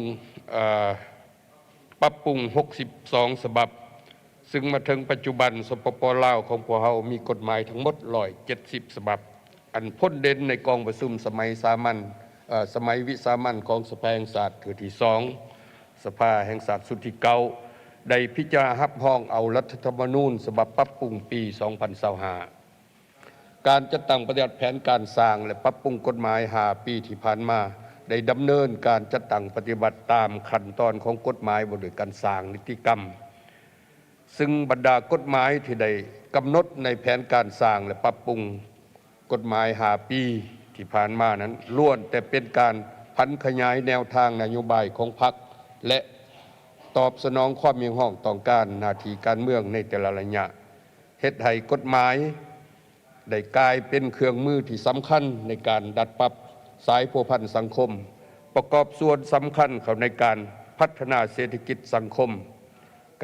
ເອີ ປັບປຸງຫົກສິບສອງສະບັບ, ຊຶ່ງມາເຖິງປັດຈຸບັນ ສປປ ລາວ ຂອງພວກເຮົາມີກົດໝາຍທັງໝົດຮ້ອຍເຈັດສິບສະບັບ, ອັນພົ້ນເດັ່ນໃນກອງປະຊຸມສະໄໝສາມັນ ເອີ ສະໄໝວິສາມັນຂອງສະພາແຫ່ງຊາດເທື່ອທີສອງ ສະພາແຫ່ງຊາດຊຸດທີເກົ້າ ໄດ້ພິຈາລະນາຮັບຮອງເອົາລັດຖະທຳມະນູນສະບັບປັບປຸງປີສອງພັນຊາວຫ້າ. ການຈັດຕັ້ງປະຕິບັດແຜນການສ້າງ ແລະ ປັບປຸງກົດໝາຍຫ້າປີທີ່ຜ່ານມາ ໄດ້ດຳເນີນການຈັດຕັ້ງປະຕິບັດຕາມຂັ້ນຕອນຂອງກົດໝາຍວ່າດ້ວຍການສ້າງນິຕິກຳ, ຊຶ່ງບັນດາກົດໝາຍທີ່ໄດ້ກຳນົດໃນແຜນການສ້າງ ແລະ ປັບປຸງກົດໝາຍຫ້າປີທີ່ຜ່ານມານັ້ນ ລ້ວນແຕ່ເປັນການຜັນຂະຫຍາຍແນວທາງນະໂຍບາຍຂອງພັກ ແລະ ຕອບສະໜອງຄວາມຮຽກຮ້ອງຕ້ອງການໜ້າທີ່ການເມືອງໃນແຕ່ລະໄລຍະ, ເຮັດໃຫ້ກົດໝາຍ ໄດ້ກາຍເປັນເຄື່ອງມືທີ່ສຳຄັນໃນການດັດປັບສາຍພົວພັນສັງຄົມ, ປະກອບສ່ວນສຳຄັນເຂົ້າໃນການພັດທະນາເສດຖະກິດສັງຄົມ,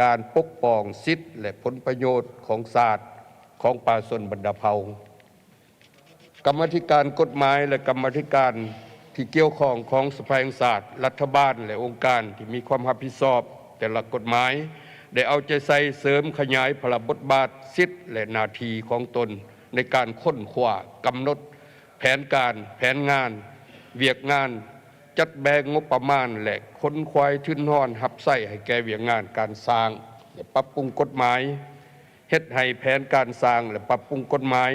ການປົກປ້ອງສິດ ແລະ ຜົນປະໂຫຍດຂອງຊາດ, ຂອງປະຊາຊົນບັນດາເຜົ່າ. ກຳມາທິການກົດໝາຍ ແລະ ກຳມາທິການທີ່ກ່ຽວຂ້ອງຂອງສະພາແຫ່ງຊາດ, ລັດຖະບານ ແລະ ອົງການທີ່ມີຄວາມຮັບຜິດຊອບແຕ່ລະກົດໝາຍ ໄດ້ເອົາໃຈໃສ່ເສີມຂະຫຍາຍພາລະບົດບາດ, ສິດ ແລະ ໜ້າທີ່ຂອງຕົນ ໃນການຄົ້ນຄວ້າ, ກຳນົດແຜນການ, ແຜນງານ, ວຽກງານ, ຈັດແບ່ງງົບປະມານ ແລະ ຂົນຂວາຍທຶນຮອນຮັບໃຊ້ໃຫ້ແກ່ວຽກງານການສ້າງ ແລະ ປັບປຸງກົດໝາຍ, ເຮັດໃຫ້ແຜນການສ້າງ ແລະ ປັບປຸງກົດໝາຍ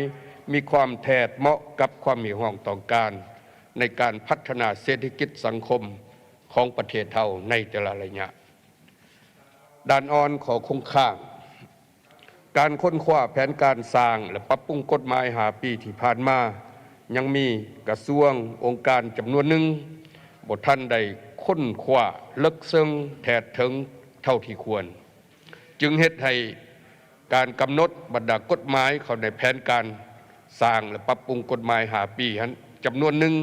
ມີຄວາມແທດເໝາະກັບຄວາມຮຽກຮ້ອງຕ້ອງການ ໃນການພັດທະນາເສດຖະກິດສັງຄົມຂອງປະເທດເຮົາໃນແຕ່ລະໄລຍະ. ດ້ານອ່ອນ ຂໍ້ຄົງຄ້າງ. ການຄົ້ນຄວ້າແຜນການສ້າງ ແລະ ປັບປຸງກົດໝາຍຫ້າປີທີ່ຜ່ານມາ ຍັງມີກະຊວງ, ອົງການຈຳນວນໜຶ່ງ ບໍ່ທັນໄດ້ຄົ້ນຄວ້າເລິກເຊິ່ງແທດເຖິງເທົ່າທີ່ຄວນ, ຈຶ່ງເຮັດໃຫ້ການກຳນົດບັນດາກົດໝາຍເຂົ້າໃນແຜນການ ສ້າງ ແລະ ປັບປຸງກົດໝາຍຫ້າປີຫັ້ນ ຈຳນວນໜຶ່ງ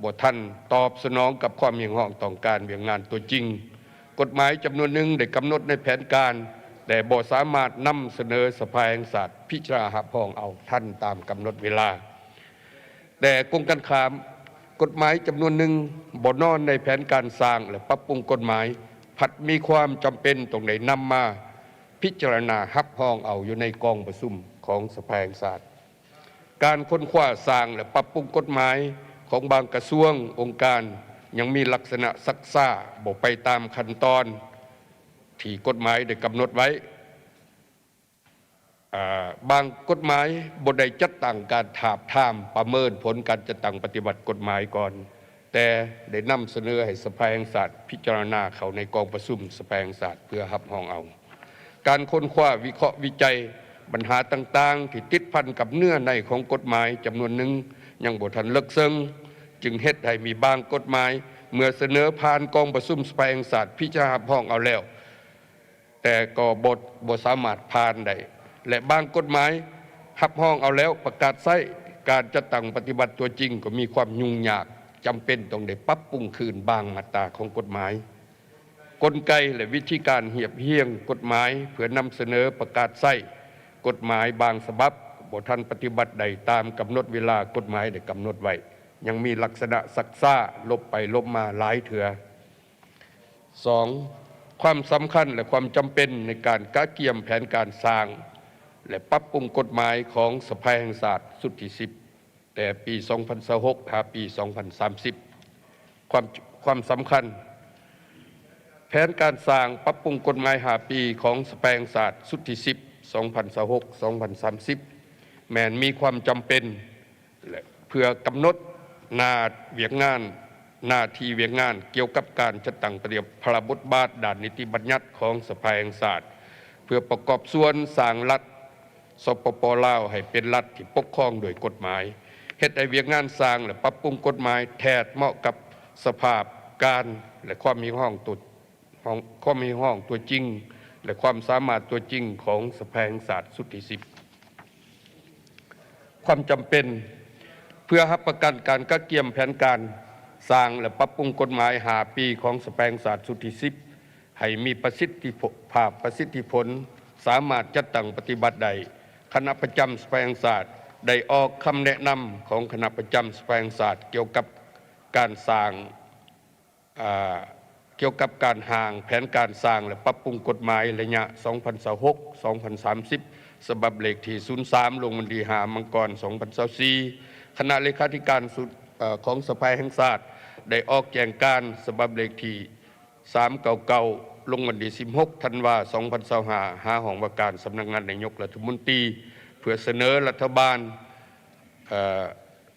ບໍ່ທັນຕອບສະໜອງກັບຄວາມຮຽກຮ້ອງຕ້ອງການວຽກງານຕົວຈິງ. ກົດໝາຍຈຳນວນໜຶ່ງໄດ້ກຳນົດໃນແຜນການ, ແຕ່ບໍ່ສາມາດນຳສະເໜີສະພາແຫ່ງຊາດພິຈາລະນາຮັບຮອງເອົາທັນຕາມກຳນົດເວລາ. ແຕ່ກົງກັນຂ້າມ, ກົດໝາຍຈຳນວນໜຶ່ງບໍ່ນອນໃນແຜນການສ້າງ ແລະ ປັບປຸງກົດໝາຍ ພັດມີຄວາມຈຳເປັນຕ້ອງໄດ້ນຳມາພິຈາລະນາຮັບຮອງເອົາຢູ່ໃນກອງປະຊຸມຂອງສະພາແຫ່ງຊາດ. ການຄົ້ນຄວ້າສ້າງ ແລະ ປັບປຸງກົດໝາຍຂອງບາງກະຊວງ, ອົງການ ຍັງມີລັກສະນະຊັກຊ້າ, ບໍ່ໄປຕາມຂັ້ນຕອນທີ່ກົດໝາຍໄດ້ກຳນົດໄວ້. ອາ, ບາງກົດໝາຍບໍ່ໄດ້ຈັດຕັ້ງການທາບທາມປະເມີນຜົນການຈັດຕັ້ງປະຕິບັດກົດໝາຍກ່ອນ, ແຕ່ໄດ້ນຳສະເໜີໃຫ້ສະພາແຫ່ງຊາດພິຈາລະນາເຂົ້າໃນກອງປະຊຸມສະພາແຫ່ງຊາດເພື່ອຮັບຮອງເອົາ. ການຄົ້ນຄວ້າ, ວິເຄາະ, ວິໄຈບັນຫາຕ່າງໆທີ່ຕິດພັນກັບເນື້ອໃນຂອງກົດໝາຍຈຳນວນໜຶ່ງຍັງບໍ່ທັນເລິກເຊິ່ງ, ຈຶ່ງເຮັດໃຫ້ມີບາງກົດໝາຍເມື່ອສະເໜີຜ່ານກອງປະຊຸມສະພາແຫ່ງຊາດພິຈາລະນາຮັບຮອງເອົາແລ້ວ, ແຕ່ກໍບໍ່, ບໍ່ສາມາດຜ່ານໄດ້ ແລະ ບາງກົດໝາຍຮັບຮອງເອົາແລ້ວປະກາດໃຊ້, ການຈັດຕັ້ງປະຕິບັດຕົວຈິງກໍມີຄວາມຫຍຸ້ງຍາກ, ຈຳເປັນຕ້ອງໄດ້ປັບປຸງຄືນບາງມາດຕາຂອງກົດໝາຍ. ກົນໄກ ແລະ ວິທີການຮຽບຮຽງກົດໝາຍເພື່ອນຳສະເໜີປະກາດໃຊ້, ກົດໝາຍບາງສະບັບບໍ່ທັນປະຕິບັດໄດ້ຕາມກຳນົດເວລາກົດໝາຍໄດ້ກຳນົດໄວ້, ຍັງມີລັກສະນະຊັກຊ້າ, ຫຼົບໄປຫຼົບມາຫຼາຍເທື່ອ. ສອງ, ຄວາມສຳຄັນ ແລະ ຄວາມຈຳເປັນໃນການກະກຽມແຜນການສ້າງ ແລະ ປັບປຸງກົດໝາຍຂອງສະພາແຫ່ງຊາດຊຸດທີສິບ ແຕ່ປີສອງພັນຊາວຫົກ ຫາປີສອງພັນສາມສິບ. ຄວາມ, ຄວາມສຳຄັນ, ແຜນການສ້າງປັບປຸງກົດໝາຍຫ້າປີຂອງສະພາແຫ່ງຊາດຊຸດທີສິບ ສອງພັນຊາວຫົກ ສອງພັນສາມສິບ ແມ່ນມີຄວາມຈຳເປັນ ແລະ ເພື່ອກຳນົດໜ້າວຽກງານ, ໜ້າທີ່ວຽກງານກ່ຽວກັບການຈັດຕັ້ງປະຕິບັດພາລະບົດບາດດ້ານນິຕິບັນຍັດຂອງສະພາແຫ່ງຊາດ ເພື່ອປະກອບສ່ວນສ້າງລັດ ສປປ ລາວ ໃຫ້ເປັນລັດທີ່ປົກຄອງໂດຍກົດໝາຍ, ເຮັດໃຫ້ວຽກງານສ້າງ ແລະ ປັບປຸງກົດໝາຍແທດເໝາະກັບສະພາບການ ແລະ ຄວາມຮຽກຮ້ອງຕົວ ຂອງຄວາມຮຽກຮ້ອງຕົວຈິງ ແລະ ຄວາມສາມາດຕົວຈິງຂອງສະພາແຫ່ງຊາດຊຸດທີສິບ. ຄວາມຈຳເປັນ ເພື່ອຮັບປະກັນການກະກຽມແຜນການສ້າງ ແລະ ປັບປຸງກົດໝາຍຫ້າປີຂອງສະພາແຫ່ງຊາດຊຸດທີສິບ ໃຫ້ມີປະສິດທິພາບ, ປະສິດທິຜົນ, ສາມາດຈັດຕັ້ງປະຕິບັດໄດ້, ຄະນະປະຈຳສະພາແຫ່ງຊາດໄດ້ອອກຄຳແນະນຳຂອງຄະນະປະຈຳສະພາແຫ່ງຊາດກ່ຽວກັບການສ້າງ ອາ ກ່ຽວກັບການຮ່າງແຜນການສ້າງ ແລະ ປັບປຸງກົດໝາຍໄລຍະ ສອງພັນຊາວຫົກ ສອງພັນສາມສິບ ສະບັບເລກທີ ສູນສາມ ລົງວັນທີ ຫ້າ ມັງກອນ ສອງພັນຊາວສີ່ ຄະນະເລຂາທິການສຸດ ເອີ ຂອງສະພາແຫ່ງຊາດ ໄດ້ອອກແຈ້ງການສະບັບເລກທີ ສາມເກົ້າເກົ້າ ລົງວັນທີ ສິບຫົກ ທັນວາ ສອງພັນຊາວຫ້າ ຫາຫ້ອງວ່າການສຳນັກງານນາຍົກລັດຖະມົນຕີ ເພື່ອສະເໜີລັດຖະບານ ເອີ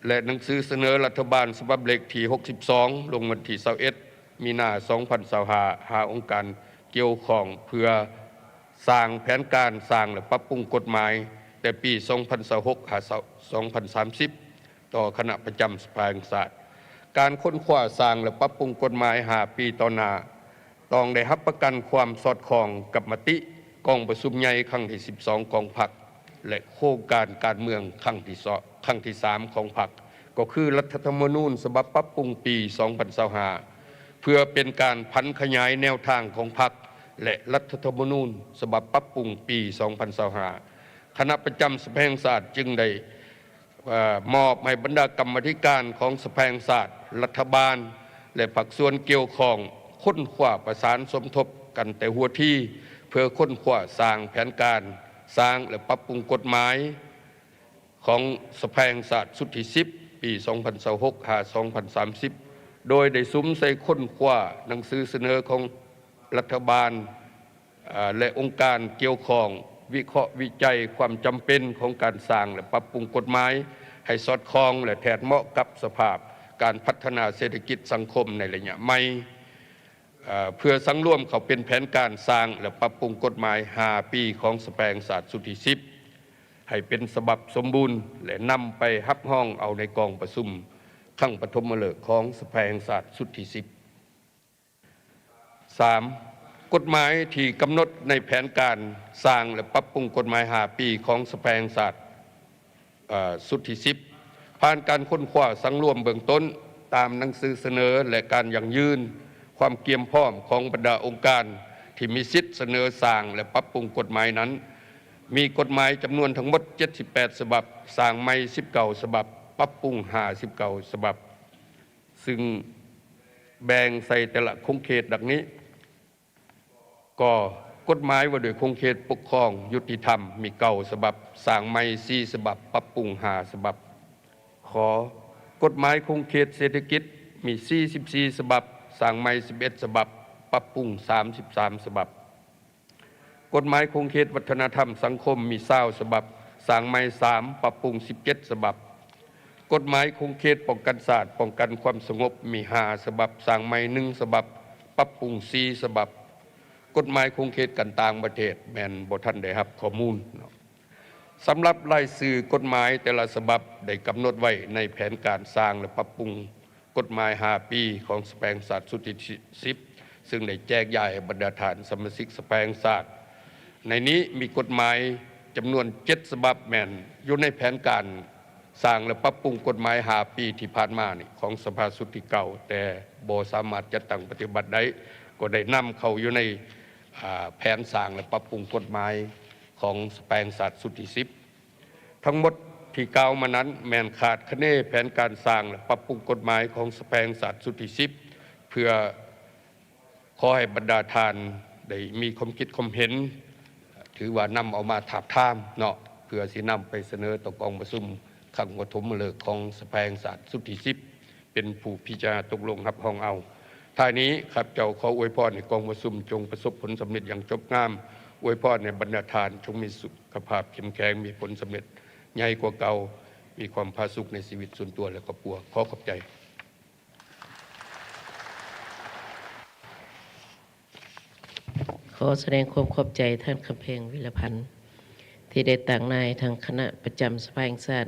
ແລະ ໜັງສືສະເໜີລັດຖະບານສະບັບເລກທີ ຫົກສິບສອງ ລົງວັນທີ ຊາວເອັດ ມີນາ ສອງພັນຊາວຫ້າ ຫາອົງການກ່ຽວຂ້ອງ ເພື່ອສ້າງແຜນການສ້າງ ແລະ ປັບປຸງກົດໝາຍ ແຕ່ປີ ສອງພັນຊາວຫົກ ຫາ ສອງພັນສາມສິບ ຕໍ່ຄະນະປະຈຳສະພາແຫ່ງຊາດ. ການຄົ້ນຄວ້າສ້າງ ແລະ ປັບປຸງກົດໝາຍ ຫ້າ ປີຕໍ່ໜ້າ ຕ້ອງໄດ້ຮັບປະກັນຄວາມສອດຄ່ອງກັບມະຕິກອງປະຊຸມໃຫຍ່ຄັ້ງທີ ສິບສອງ ຂອງພັກ ແລະ ໂຄງການການເມືອງຄັ້ງທີ ສອງ ຄັ້ງທີ ສາມ ຂອງພັກ ກໍຄືລັດຖະທຳມະນູນສະບັບປັບປຸງປີ ສອງພັນຊາວຫ້າ ເພື່ອເປັນການຜັນຂະຫຍາຍແນວທາງຂອງພັກ ແລະ ລັດຖະທຳມະນູນສະບັບປັບປຸງປີ ສອງພັນຊາວຫ້າ ຄະນະປະຈຳສະພາແຫ່ງຊາດຈຶ່ງໄດ້ ເອີ ມອບໃຫ້ບັນດາກຳມາທິການຂອງສະພາແຫ່ງຊາດ, ລັດຖະບານ ແລະ ພາກສ່ວນກ່ຽວຂ້ອງ ຄົ້ນຄວ້າປະສານສົມທົບກັນແຕ່ຫົວທີ ເພື່ອຄົ້ນຄວ້າສ້າງແຜນການສ້າງ ແລະ ປັບປຸງກົດໝາຍຂອງສະພາແຫ່ງຊາດຊຸດທີ ສິບ ປີ ສອງພັນຊາວຫົກ ຫາ ສອງພັນສາມສິບ ໂດຍໄດ້ສຸມໃສ່ຄົ້ນຄວ້າໜັງສືສະເໜີຂອງລັດຖະບານ ເອີ ແລະ ອົງການກ່ຽວຂ້ອງ ວິເຄາະວິໄຈຄວາມຈຳເປັນຂອງການສ້າງ ແລະ ປັບປຸງກົດໝາຍ ໃຫ້ສອດຄ່ອງ ແລະ ແທດເໝາະກັບສະພາບການພັດທະນາເສດຖະກິດສັງຄົມໃນໄລຍະໃໝ່ ເອີ ເພື່ອສັງລວມເຂົ້າເປັນແຜນການສ້າງ ແລະ ປັບປຸງກົດໝາຍ ຫ້າ ປີຂອງສະພາແຫ່ງຊາດຊຸດທີ ສິບ ໃຫ້ເປັນສະບັບສົມບູນ ແລະ ນຳໄປຮັບຮອງເອົາໃນກອງປະຊຸມຄັ້ງປະຖົມມະເລີກຂອງສະພາແຫ່ງຊາດຊຸດທີ ສິບ. ສາມ, ກົດໝາຍທີ່ກຳນົດໃນແຜນການສ້າງ ແລະ ປັບປຸງກົດໝາຍ ຫ້າ ປີຂອງສະພາແຫ່ງຊາດ ເອີ ຊຸດທີ ສິບ ຜ່ານການຄົ້ນຄວ້າສັງລວມເບື້ອງຕົ້ນ ຕາມໜັງສືສະເໜີ ແລະ ການຢັ້ງຢືນຄວາມກຽມພ້ອມຂອງບັນດາອົງການທີ່ມີສິດສະເໜີສ້າງ ແລະ ປັບປຸງກົດໝາຍນັ້ນ ມີກົດໝາຍຈຳນວນທັງໝົດ ເຈັດສິບແປດ ສະບັບ, ສ້າງໃໝ່ ສິບເກົ້າ ສະບັບ, ປັບປຸງ ຫ້າສິບເກົ້າ ສະບັບ. ຊຶ່ງແບ່ງໃສ່ແຕ່ລະຂົງເຂດດັ່ງນີ້: ກ, ກົດໝາຍວ່າດ້ວຍຂົງເຂດປົກຄອງຍຸຕິທຳ ມີ ເກົ້າ ສະບັບ, ສ້າງໃໝ່ ສີ່ ສະບັບ, ປັບປຸງ ຫ້າ ສະບັບ. ຂ, ກົດໝາຍຂົງເຂດເສດຖະກິດ ມີ ສີ່ສິບສີ່ ສະບັບ, ສ້າງໃໝ່ ສິບເອັດ ສະບັບ, ປັບປຸງ ສາມສິບສາມ ສະບັບ. ກົດໝາຍຂົງເຂດວັດທະນະທຳສັງຄົມ ມີ ຊາວ ສະບັບ, ສ້າງໃໝ່ ສາມ, ປັບປຸງ ສິບເຈັດ ສະບັບ. ກົດໝາຍຂົງເຂດປ້ອງກັນຊາດ, ປ້ອງກັນຄວາມສະຫງົບ ມີ ຫ້າ ສະບັບ, ສ້າງໃໝ່ ໜຶ່ງ ສະບັບ, ປັບປຸງ ສີ່ ສະບັບ. ກົດໝາຍຂົງເຂດການຕ່າງປະເທດ ແມ່ນບໍ່ທັນໄດ້ຮັບຂໍ້ມູນເນາະ. ສຳລັບລາຍຊື່ກົດໝາຍແຕ່ລະສະບັບ ໄດ້ກຳນົດໄວ້ໃນແຜນການສ້າງ ແລະ ປັບປຸງ ກົດໝາຍ ຫ້າ ປີຂອງສະພາແຫ່ງຊາດຊຸດທີ ສິບ ຊຶ່ງໄດ້ແຈກຢາຍໃຫ້ບັນດາທ່ານສະມາຊິກສະພາແຫ່ງຊາດ. ໃນນີ້ມີກົດໝາຍຈຳນວນ ເຈັດ ສະບັບ ແມ່ນຢູ່ໃນແຜນການສ້າງ ແລະ ປັບປຸງກົດໝາຍ ຫ້າ ປີທີ່ຜ່ານມານີ້ ຂອງສະພາຊຸດທີ ເກົ້າ ແຕ່ບໍ່ສາມາດຈັດຕັ້ງປະຕິບັດໄດ້ ກໍໄດ້ນຳເຂົ້າຢູ່ໃນ ອາ ແຜນສ້າງ ແລະ ປັບປຸງກົດໝາຍຂອງສະພາແຫ່ງຊາດຊຸດທີ ສິບ. ທັງໝົດທີ່ກ່າວມານັ້ນ ແມ່ນຄາດຄະເນແຜນການສ້າງ ແລະ ປັບປຸງກົດໝາຍຂອງສະພາແຫ່ງຊາດຊຸດທີ ສິບ ເພື່ອຂໍໃຫ້ບັນດາທ່ານໄດ້ມີຄວາມຄິດຄວາມເຫັນ ຖືວ່ານຳເອົາມາທາບທາມເນາະ ເພື່ອຊິນຳໄປສະເໜີຕໍ່ກອງປະຊຸມຄັ້ງປະຖົມມະເລີກຂອງສະພາແຫ່ງຊາດຊຸດທີ ສິບ ເປັນຜູ້ພິຈາລະນາຕົກລົງຮັບຮອງເອົາ. ທ້າຍນີ້ ຂ້າພະເຈົ້າຂໍອວຍພອນໃຫ້ກອງປະຊຸມຈົ່ງປະສົບຜົນສຳເລັດຢ່າງຈົບງາມ, ອວຍພອນໃຫ້ບັນດາທ່ານຈົ່ງມີສຸຂະພາບເຂັ້ມແຂງ, ມີຜົນສຳເລັດໃຫຍ່ກວ່າເກົ່າ, ມີຄວາມຜາສຸກໃນຊີວິດສ່ວນຕົວ ແລະ ຄອບຄົວ. ຂໍຂອບໃຈ. ຂໍສະແດງຄວາມຂອບໃຈທ່ານ ຄຳແພງ ວິລະພັນ ທີ່ໄດ້ຕາງໜ້າໃຫ້ທາງຄະນະປະຈຳສະພາແຫ່ງຊາດ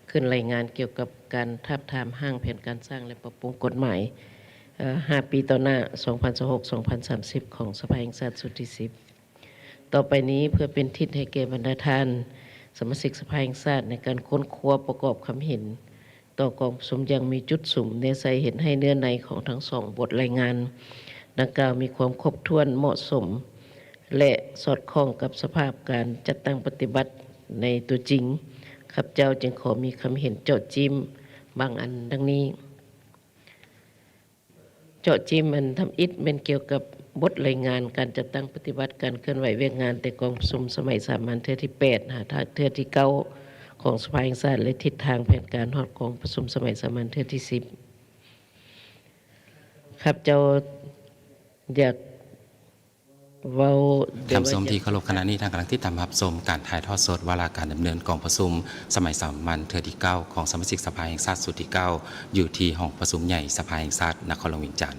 ຂຶ້ນລາຍງານກ່ຽວກັບການທາບທາມຮ່າງແຜນການສ້າງ ແລະ ປັບປຸງກົດໝາຍ ເອີ ຫ້າ ປີຕໍ່ໜ້າ ສອງພັນຊາວຫົກ ສອງພັນສາມສິບ ຂອງສະພາແຫ່ງຊາດຊຸດທີ ສິບ. ຕໍ່ໄປນີ້ ເພື່ອເປັນທິດໃຫ້ແກ່ບັນດາທ່ານສະມາຊິກສະພາແຫ່ງຊາດ ໃນການຄົ້ນຄວ້າປະກອບຄຳເຫັນ ຕໍ່ກອງປະຊຸມຢ່າງມີຈຸດສຸມ ແນໃສ່ເຮັດໃຫ້ເນື້ອໃນຂອງທັງສອງບົດລາຍງານດັ່ງກ່າວມີຄວາມຄົບຖ້ວນ, ເໝາະສົມ ແລະ ສອດຄ່ອງກັບສະພາບການຈັດຕັ້ງປະຕິບັດໃນຕົວຈິງ, ຂ້າພະເຈົ້າຈຶ່ງຂໍມີຄຳເຫັນເຈາະຈີ້ມບາງອັນດັ່ງນີ້. ຈາະຈີມອັນທຳອິດແມ່ນກ່ຽວກັບບົດລາຍງານການຈັດຕັ້ງປະຕິບັດການເຄື່ອນໄຫວວຽກງານແຕ່ກອງປະຊຸມສະໄໝສາມັນເທື່ອທີແປດຫາເທື່ອທີເກົ້າຂອງສະພາແຫ່ງຊາດ ແລະ ທິດທາງແຜນການຮອດກອງປະຊຸມສະໄໝສາມັນເທື່ອທີສິບ. ຂ້າພະເຈົ້າຢາກເວົ້າ ທ່ານຜູ້ຊົມທີ່ເຄົາລົບ, ຂະນະນີ້ທ່ານກຳລັງຕິດຕາມຮັບຊົມການຖ່າຍທອດສົດວາລະການດຳເນີນກອງປະຊຸມສະໄໝສາມັນເທື່ອທີເກົ້າຂອງສະມາຊິກສະພາແຫ່ງຊາດຊຸດທີເກົ້າ ຢູ່ທີ່ຫ້ອງປະຊຸມໃຫຍ່ສະພາແຫ່ງຊາດນະຄອນຫຼວງວຽງຈັນ.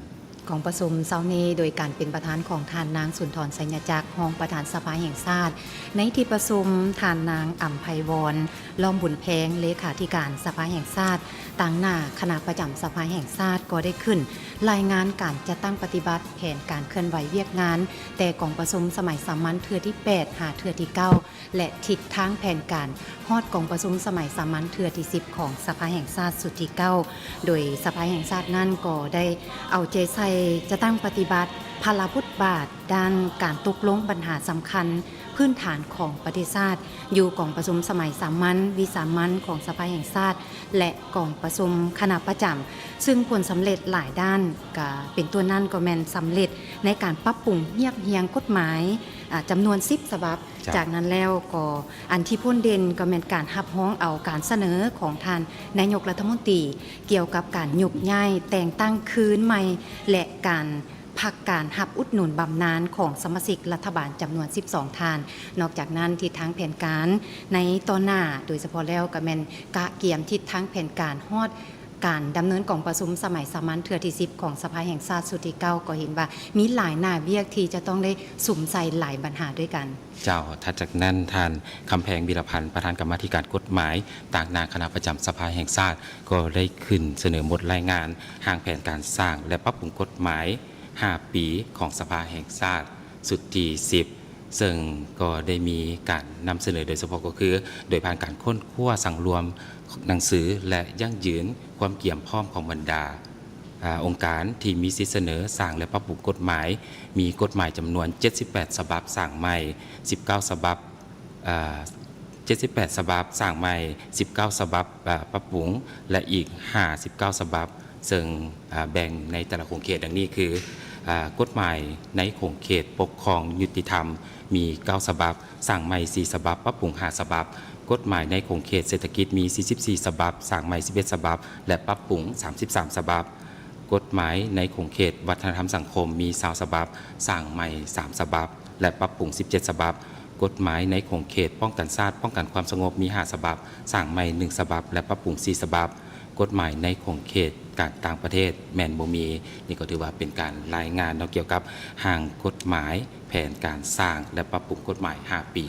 ກອງປະຊຸມເຊົ້ານີ້ໂດຍການເປັນປະທານຂອງທ່ານນາງ ສຸນທອນ ໄຊຍະຈັກ ຮອງປະທານສະພາແຫ່ງຊາດ, ໃນທີ່ປະຊຸມທ່ານນາງ ອຳໄພວອນ ລ້ອມບຸນແພງ ເລຂາທິການສະພາແຫ່ງຊາດ ຕາງໜ້າຄະນະປະຈຳສະພາແຫ່ງຊາດ ກໍໄດ້ຂຶ້ນລາຍງານການຈັດຕັ້ງປະຕິບັດແຜນການເຄື່ອນໄຫວວຽກງານ ແຕ່ກອງປະຊຸມສະໄໝສາມັນເທື່ອທີແປດຫາເທື່ອທີເກົ້າ ແລະ ທິດທາງແຜນການຮອດກອງປະຊຸມສະໄໝສາມັນເທື່ອທີສິບຂອງສະພາແຫ່ງຊາດຊຸດທີເກົ້າ ໂດຍສະພາແຫ່ງຊາດນັ້ນກໍໄດ້ເອົາໃຈໃສ່ຈັດຕັ້ງປະຕິບັດພາລະບົດບາດດ້ານການຕົກລົງບັນຫາສຳຄັນພື້ນຖານຂອງປະເທດຊາດ ຢູ່ກອງປະຊຸມສະໄໝສາມັນ, ວິສາມັນຂອງສະພາແຫ່ງຊາດ ແລະ ກອງປະຊຸມຄະນະປະຈຳ, ຊຶ່ງຜົນສຳເລັດຫຼາຍດ້ານ ກະເປັນຕົ້ນນັ້ນກໍແມ່ນສຳເລັດໃນການປັບປຸງຮຽບຮຽງກົດໝາຍ ອາ ຈຳນວນສິບສະບັບ. ເຈົ້າ. ຈາກນັ້ນແລ້ວກໍອັນທີ່ພົ້ນເດັ່ນກໍແມ່ນການຮັບຮອງເອົາການສະເໜີຂອງທ່ານນາຍົກລັດຖະມົນຕີ ກ່ຽວກັບການຍົກຍ້າຍແຕ່ງຕັ້ງຄືນໃໝ່ ແລະ ການ ພັກການຮັບອຸດໜູນບຳນານຂອງສະມາຊິກລັດຖະບານຈຳນວນສິບສອງທ່ານ. ນອກຈາກນັ້ນ, ທິດທາງແຜນການໃນຕໍ່ໜ້າ, ໂດຍສະເພາະແລ້ວກໍແມ່ນກະກຽມທິດທາງແຜນການຮອດການດຳເນີນກອງປະຊຸມສະໄໝສາມັນເທື່ອທີສິບຂອງສະພາແຫ່ງຊາດຊຸດທີເກົ້າ ກໍເຫັນວ່າມີຫຼາຍໜ້າວຽກທີ່ຈະຕ້ອງໄດ້ສຸມໃສ່ຫຼາຍບັນຫາດ້ວຍກັນ. ເຈົ້າ, ຖັດຈາກນັ້ນ, ທ່ານ ຄຳແພງ ວິລະພັນ ປະທານກຳມາທິການກົດໝາຍ ຕາງໜ້າຄະນະປະຈຳສະພາແຫ່ງຊາດ ກໍໄດ້ຂຶ້ນສະເໜີບົດລາຍງານຮ່າງແຜນການສ້າງ ແລະ ປັບປຸງກົດໝາຍ ຫ້າປີຂອງສະພາແຫ່ງຊາດຊຸດທີສິບ ເຊິ່ງກໍໄດ້ມີການນຳສະເໜີໂດຍສະເພາະກໍຄື ໂດຍຜ່ານການຄົ້ນຄວ້າສັງລວມໜັງສື ແລະ ຢັ້ງຢືນຄວາມກຽມພ້ອມຂອງບັນດາ ອາ ອົງການທີ່ມີສິດສະເໜີສ້າງ ແລະ ປັບປຸງກົດໝາຍ, ມີກົດໝາຍຈຳນວນເຈັດສິບແປດສະບັບ, ສ້າງໃໝ່ສິບເກົ້າສະບັບ, ອາ ເຈັດສິບແປດສະບັບ, ສ້າງໃໝ່ສິບເກົ້າສະບັບ, ອາ ປັບປຸງ ແລະ ອີກຫ້າສິບເກົ້າສະບັບ ເຊິ່ງ ອາ ແບ່ງໃນແຕ່ລະຂົງເຂດດັ່ງນີ້ຄື ອາ ກົດໝາຍໃນຂົງເຂດປົກຄອງຍຸຕິທຳມີເກົ້າສະບັບ, ສ້າງໃໝ່ສີ່ສະບັບ, ປັບປຸງຫ້າສະບັບ, ກົດໝາຍໃນຂົງເຂດເສດຖະກິດມີສີ່ສິບສີ່ສະບັບ, ສ້າງໃໝ່ສິບເອັດສະບັບ ແລະ ປັບປຸງສາມສິບສາມສະບັບ, ກົດໝາຍໃນຂົງເຂດວັດທະນະທຳສັງຄົມມີຊາວສະບັບ, ສ້າງໃໝ່ສາມສະບັບ ແລະ ປັບປຸງສິບເຈັດສະບັບ, ກົດໝາຍໃນຂົງເຂດປ້ອງກັນຊາດ, ປ້ອງກັນຄວາມສະຫງົບມີຫ້າສະບັບ, ສ້າງໃໝ່ໜຶ່ງສະບັບ ແລະ ປັບປຸງສີ່ສະບັບ, ກົດໝາຍໃນຂົງເຂດການຕ່າງປະເທດແມ່ນບໍ່ມີ. ນີ້ກໍຖືວ່າເປັນການລາຍງານເນາະ ກ່ຽວກັບຮ່າງກົດໝາຍ ແຜນການສ້າງ ແລະ ປັບປຸງກົດໝາຍຫ້າປີ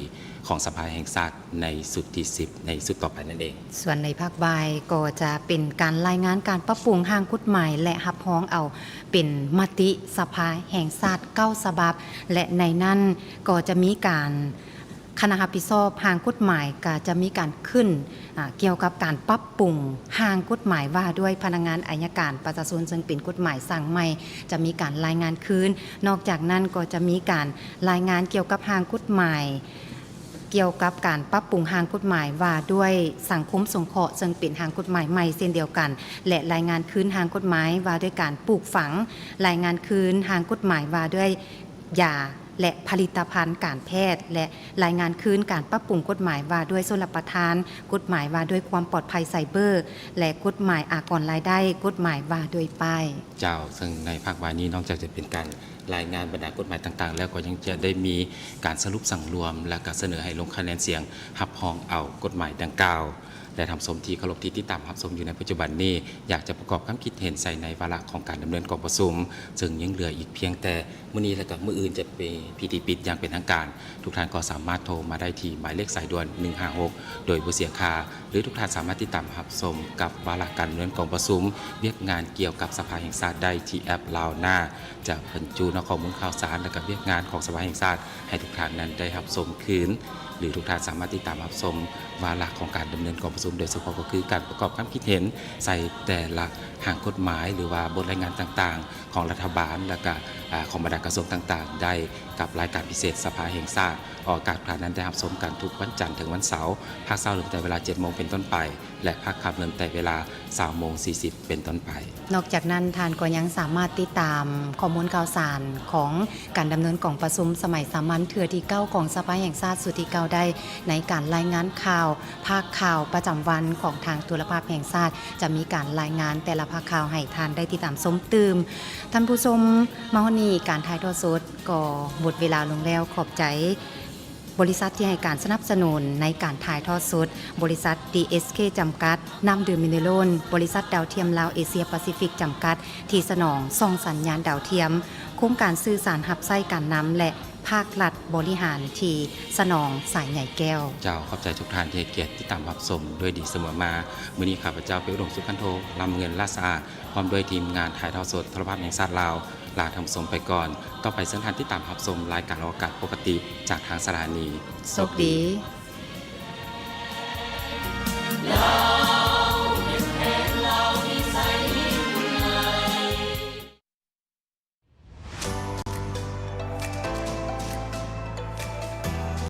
ຂອງສະພາແຫ່ງຊາດໃນຊຸດທີສິບ ໃນຊຸດຕໍ່ໄປນັ້ນເອງ. ສ່ວນໃນພາກບ່າຍກໍຈະເປັນການລາຍງານການປັບປຸງຮ່າງກົດໝາຍ ແລະ ຮັບຮອງເອົາເປັນມະຕິສະພາແຫ່ງຊາດເກົ້າສະບັບ ແລະ ໃນນັ້ນກໍຈະມີການ ຄະນະຮັບຜິດຊອບຮ່າງກົດໝາຍກໍຈະມີການຂຶ້ນ ອາ ກ່ຽວກັບການປັບປຸງຮ່າງກົດໝາຍວ່າດ້ວຍພະນັກງານໄອຍະການປະຊາຊົນ ເຊິ່ງເປັນກົດໝາຍສ້າງໃໝ່ ຈະມີການລາຍງານຄືນ. ນອກຈາກນັ້ນກໍຈະມີການລາຍງານກ່ຽວກັບຮ່າງກົດໝາຍ ກ່ຽວກັບການປັບປຸງຮ່າງກົດໝາຍວ່າດ້ວຍສັງຄົມສົງເຄາະ ເຊິ່ງເປັນຮ່າງກົດໝາຍໃໝ່ເຊັ່ນດຽວກັນ ແລະ ລາຍງານຄືນຮ່າງກົດໝາຍວ່າດ້ວຍການປູກຝັງ, ລາຍງານຄືນຮ່າງກົດໝາຍວ່າດ້ວຍຢາ ແລະ ຜະລິດຕະພັນການແພດ ແລະ ລາຍງານຄືນການປັບປຸງກົດໝາຍວ່າດ້ວຍຊົນລະປະທານ, ກົດໝາຍວ່າດ້ວຍຄວາມປອດໄພໄຊເບີ ແລະ ກົດໝາຍອາກອນລາຍໄດ້, ກົດໝາຍວ່າດ້ວຍປ້າຍ. ເຈົ້າ, ເຊິ່ງໃນພາກບ່າຍນີ້ ນອກຈາກຈະເປັນການລາຍງານບັນດາກົດໝາຍຕ່າງໆແລ້ວ ກໍຍັງຈະໄດ້ມີການສະຫຼຸບສັງລວມ ແລະ ກະສະເໜີໃຫ້ລົງຄະແນນສຽງຮັບຮອງເອົາກົດໝາຍດັ່ງກ່າວ. ແລະ ທ່ານຜູ້ຊົມທີ່ເຄົາລົບທີ່ຕິດຕາມຮັບຊົມຢູ່ໃນປັດຈຸບັນນີ້ ຢາກຈະປະກອບຄຳຄິດເຫັນໃສ່ໃນວາລະຂອງການດຳເນີນກອງປະຊຸມ ເຊິ່ງຍັງເຫຼືອອີກພຽງແຕ່ມື້ນີ້ ແລະ ກະມື້ອື່ນຈະເປັນພິທີປິດຢ່າງເປັນທາງການ. ທຸກທ່ານກໍສາມາດໂທມາໄດ້ທີ່ໝາຍເລກສາຍດ່ວນໜຶ່ງຫ້າຫົກໂດຍບໍ່ເສຍຄ່າ ຫຼື ທຸກທ່ານສາມາດຕິດຕາມຮັບຊົມກັບວາລະການດຳເນີນກອງປະຊຸມວຽກງານກ່ຽວກັບສະພາແຫ່ງຊາດໄດ້ທີ່ແອັບລາວນາ ຈະບັນຈຸເນາະ ຂໍ້ມູນຂ່າວສານ ແລະ ກະວຽກງານຂອງສະພາແຫ່ງຊາດ ໃຫ້ທຸກທ່ານນັ້ນໄດ້ຮັບຊົມຄືນ ຫຼື ທຸກທ່ານສາມາດຕິດຕາມຮັບຊົມວາລະຂອງການດຳເນີນກອງປະຊຸມ ໂດຍສະເພາະກໍຄືການປະກອບຄຳຄິດເຫັນໃສ່ແຕ່ລະຮ່າງກົດໝາຍ ຫຼືວ່າບົດລາຍງານຕ່າງໆຂອງລັດຖະບານ ແລະກະ ອາ ຂອງບັນດາກະຊວງຕ່າງໆ ໄດ້ກັບລາຍການພິເສດສະພາແຫ່ງຊາດ ອອກອາກາດທຸກທ່ານນັ້ນໄດ້ຮັບຊົມກັນທຸກວັນຈັນເຖິງວັນເສົາ ພາກເຊົ້າເລີ່ມແຕ່ເວລາເຈັດໂມງເປັນຕົ້ນໄປ. ແລະ ພາກຄ່ຳເລີ່ມແຕ່ເວລາຊາວໂມງສີ່ສິບເປັນຕົ້ນໄປ. ນອກຈາກນັ້ນ, ທ່ານກໍຍັງສາມາດຕິດຕາມຂໍ້ມູນຂ່າວສານຂອງການດຳເນີນກອງປະຊຸມສະໄໝສາມັນເທື່ອທີເກົ້າຂອງສະພາແຫ່ງຊາດຊຸດທີເກົ້າໄດ້ ໃນການລາຍງານຂ່າວ ພາກຂ່າວປະຈຳວັນຂອງທາງໂທລະພາບແຫ່ງຊາດ ຈະມີການລາຍງານແຕ່ລະພາກຂ່າວໃຫ້ທ່ານໄດ້ຕິດຕາມຊົມຕື່ມ. ທ່ານຜູ້ຊົມ, ມາຮອດນີ້ການຖ່າຍທອດສົດກໍໝົດເວລາລົງແລ້ວ. ຂອບໃຈ ບໍລິສັດທີ່ໃຫ້ການສະໜັບສະໜູນໃນການຖ່າຍທອດສົດ, ບໍລິສັດ ດີເອສເຄ ຈຳກັດ, ນ້ຳດື່ມມິເນໂຣນ, ບໍລິສັດດາວທຽມລາວເອເຊຍປາຊີຟິກ ຈຳກັດ ທີ່ສະໜອງຊ່ອງສັນຍານດາວທຽມ, ໂຄງການສື່ສານຮັບໃຊ້ການນຳ ແລະ ພາກລັດບໍລິຫານທີ່ສະໜອງສາຍໃຍແກ້ວ. ເຈົ້າ, ຂອບໃຈທຸກທ່ານທີ່ໃຫ້ກຽດຕິດຕາມຮັບຊົມດ້ວຍດີສະເໝີມາ. ມື້ນີ້ຂ້າພະເຈົ້າ ເປັນອຸດົມ ສຸຂັນໂທ ລຳເງິນ ລາດສະອາດ ພ້ອມດ້ວຍທີມງານຖ່າຍທອດສົດໂທລະພາບແຫ່ງຊາດລາວ ລາທ່ານຜູ້ຊົມໄປກ່ອນ. ຕໍ່ໄປເຊີນທ່ານຕິດຕາມຮັບຊົມລາຍການອອກອາກາດປົກກະຕິຈາກທາງສະຖານີ. ໂຊກດີ.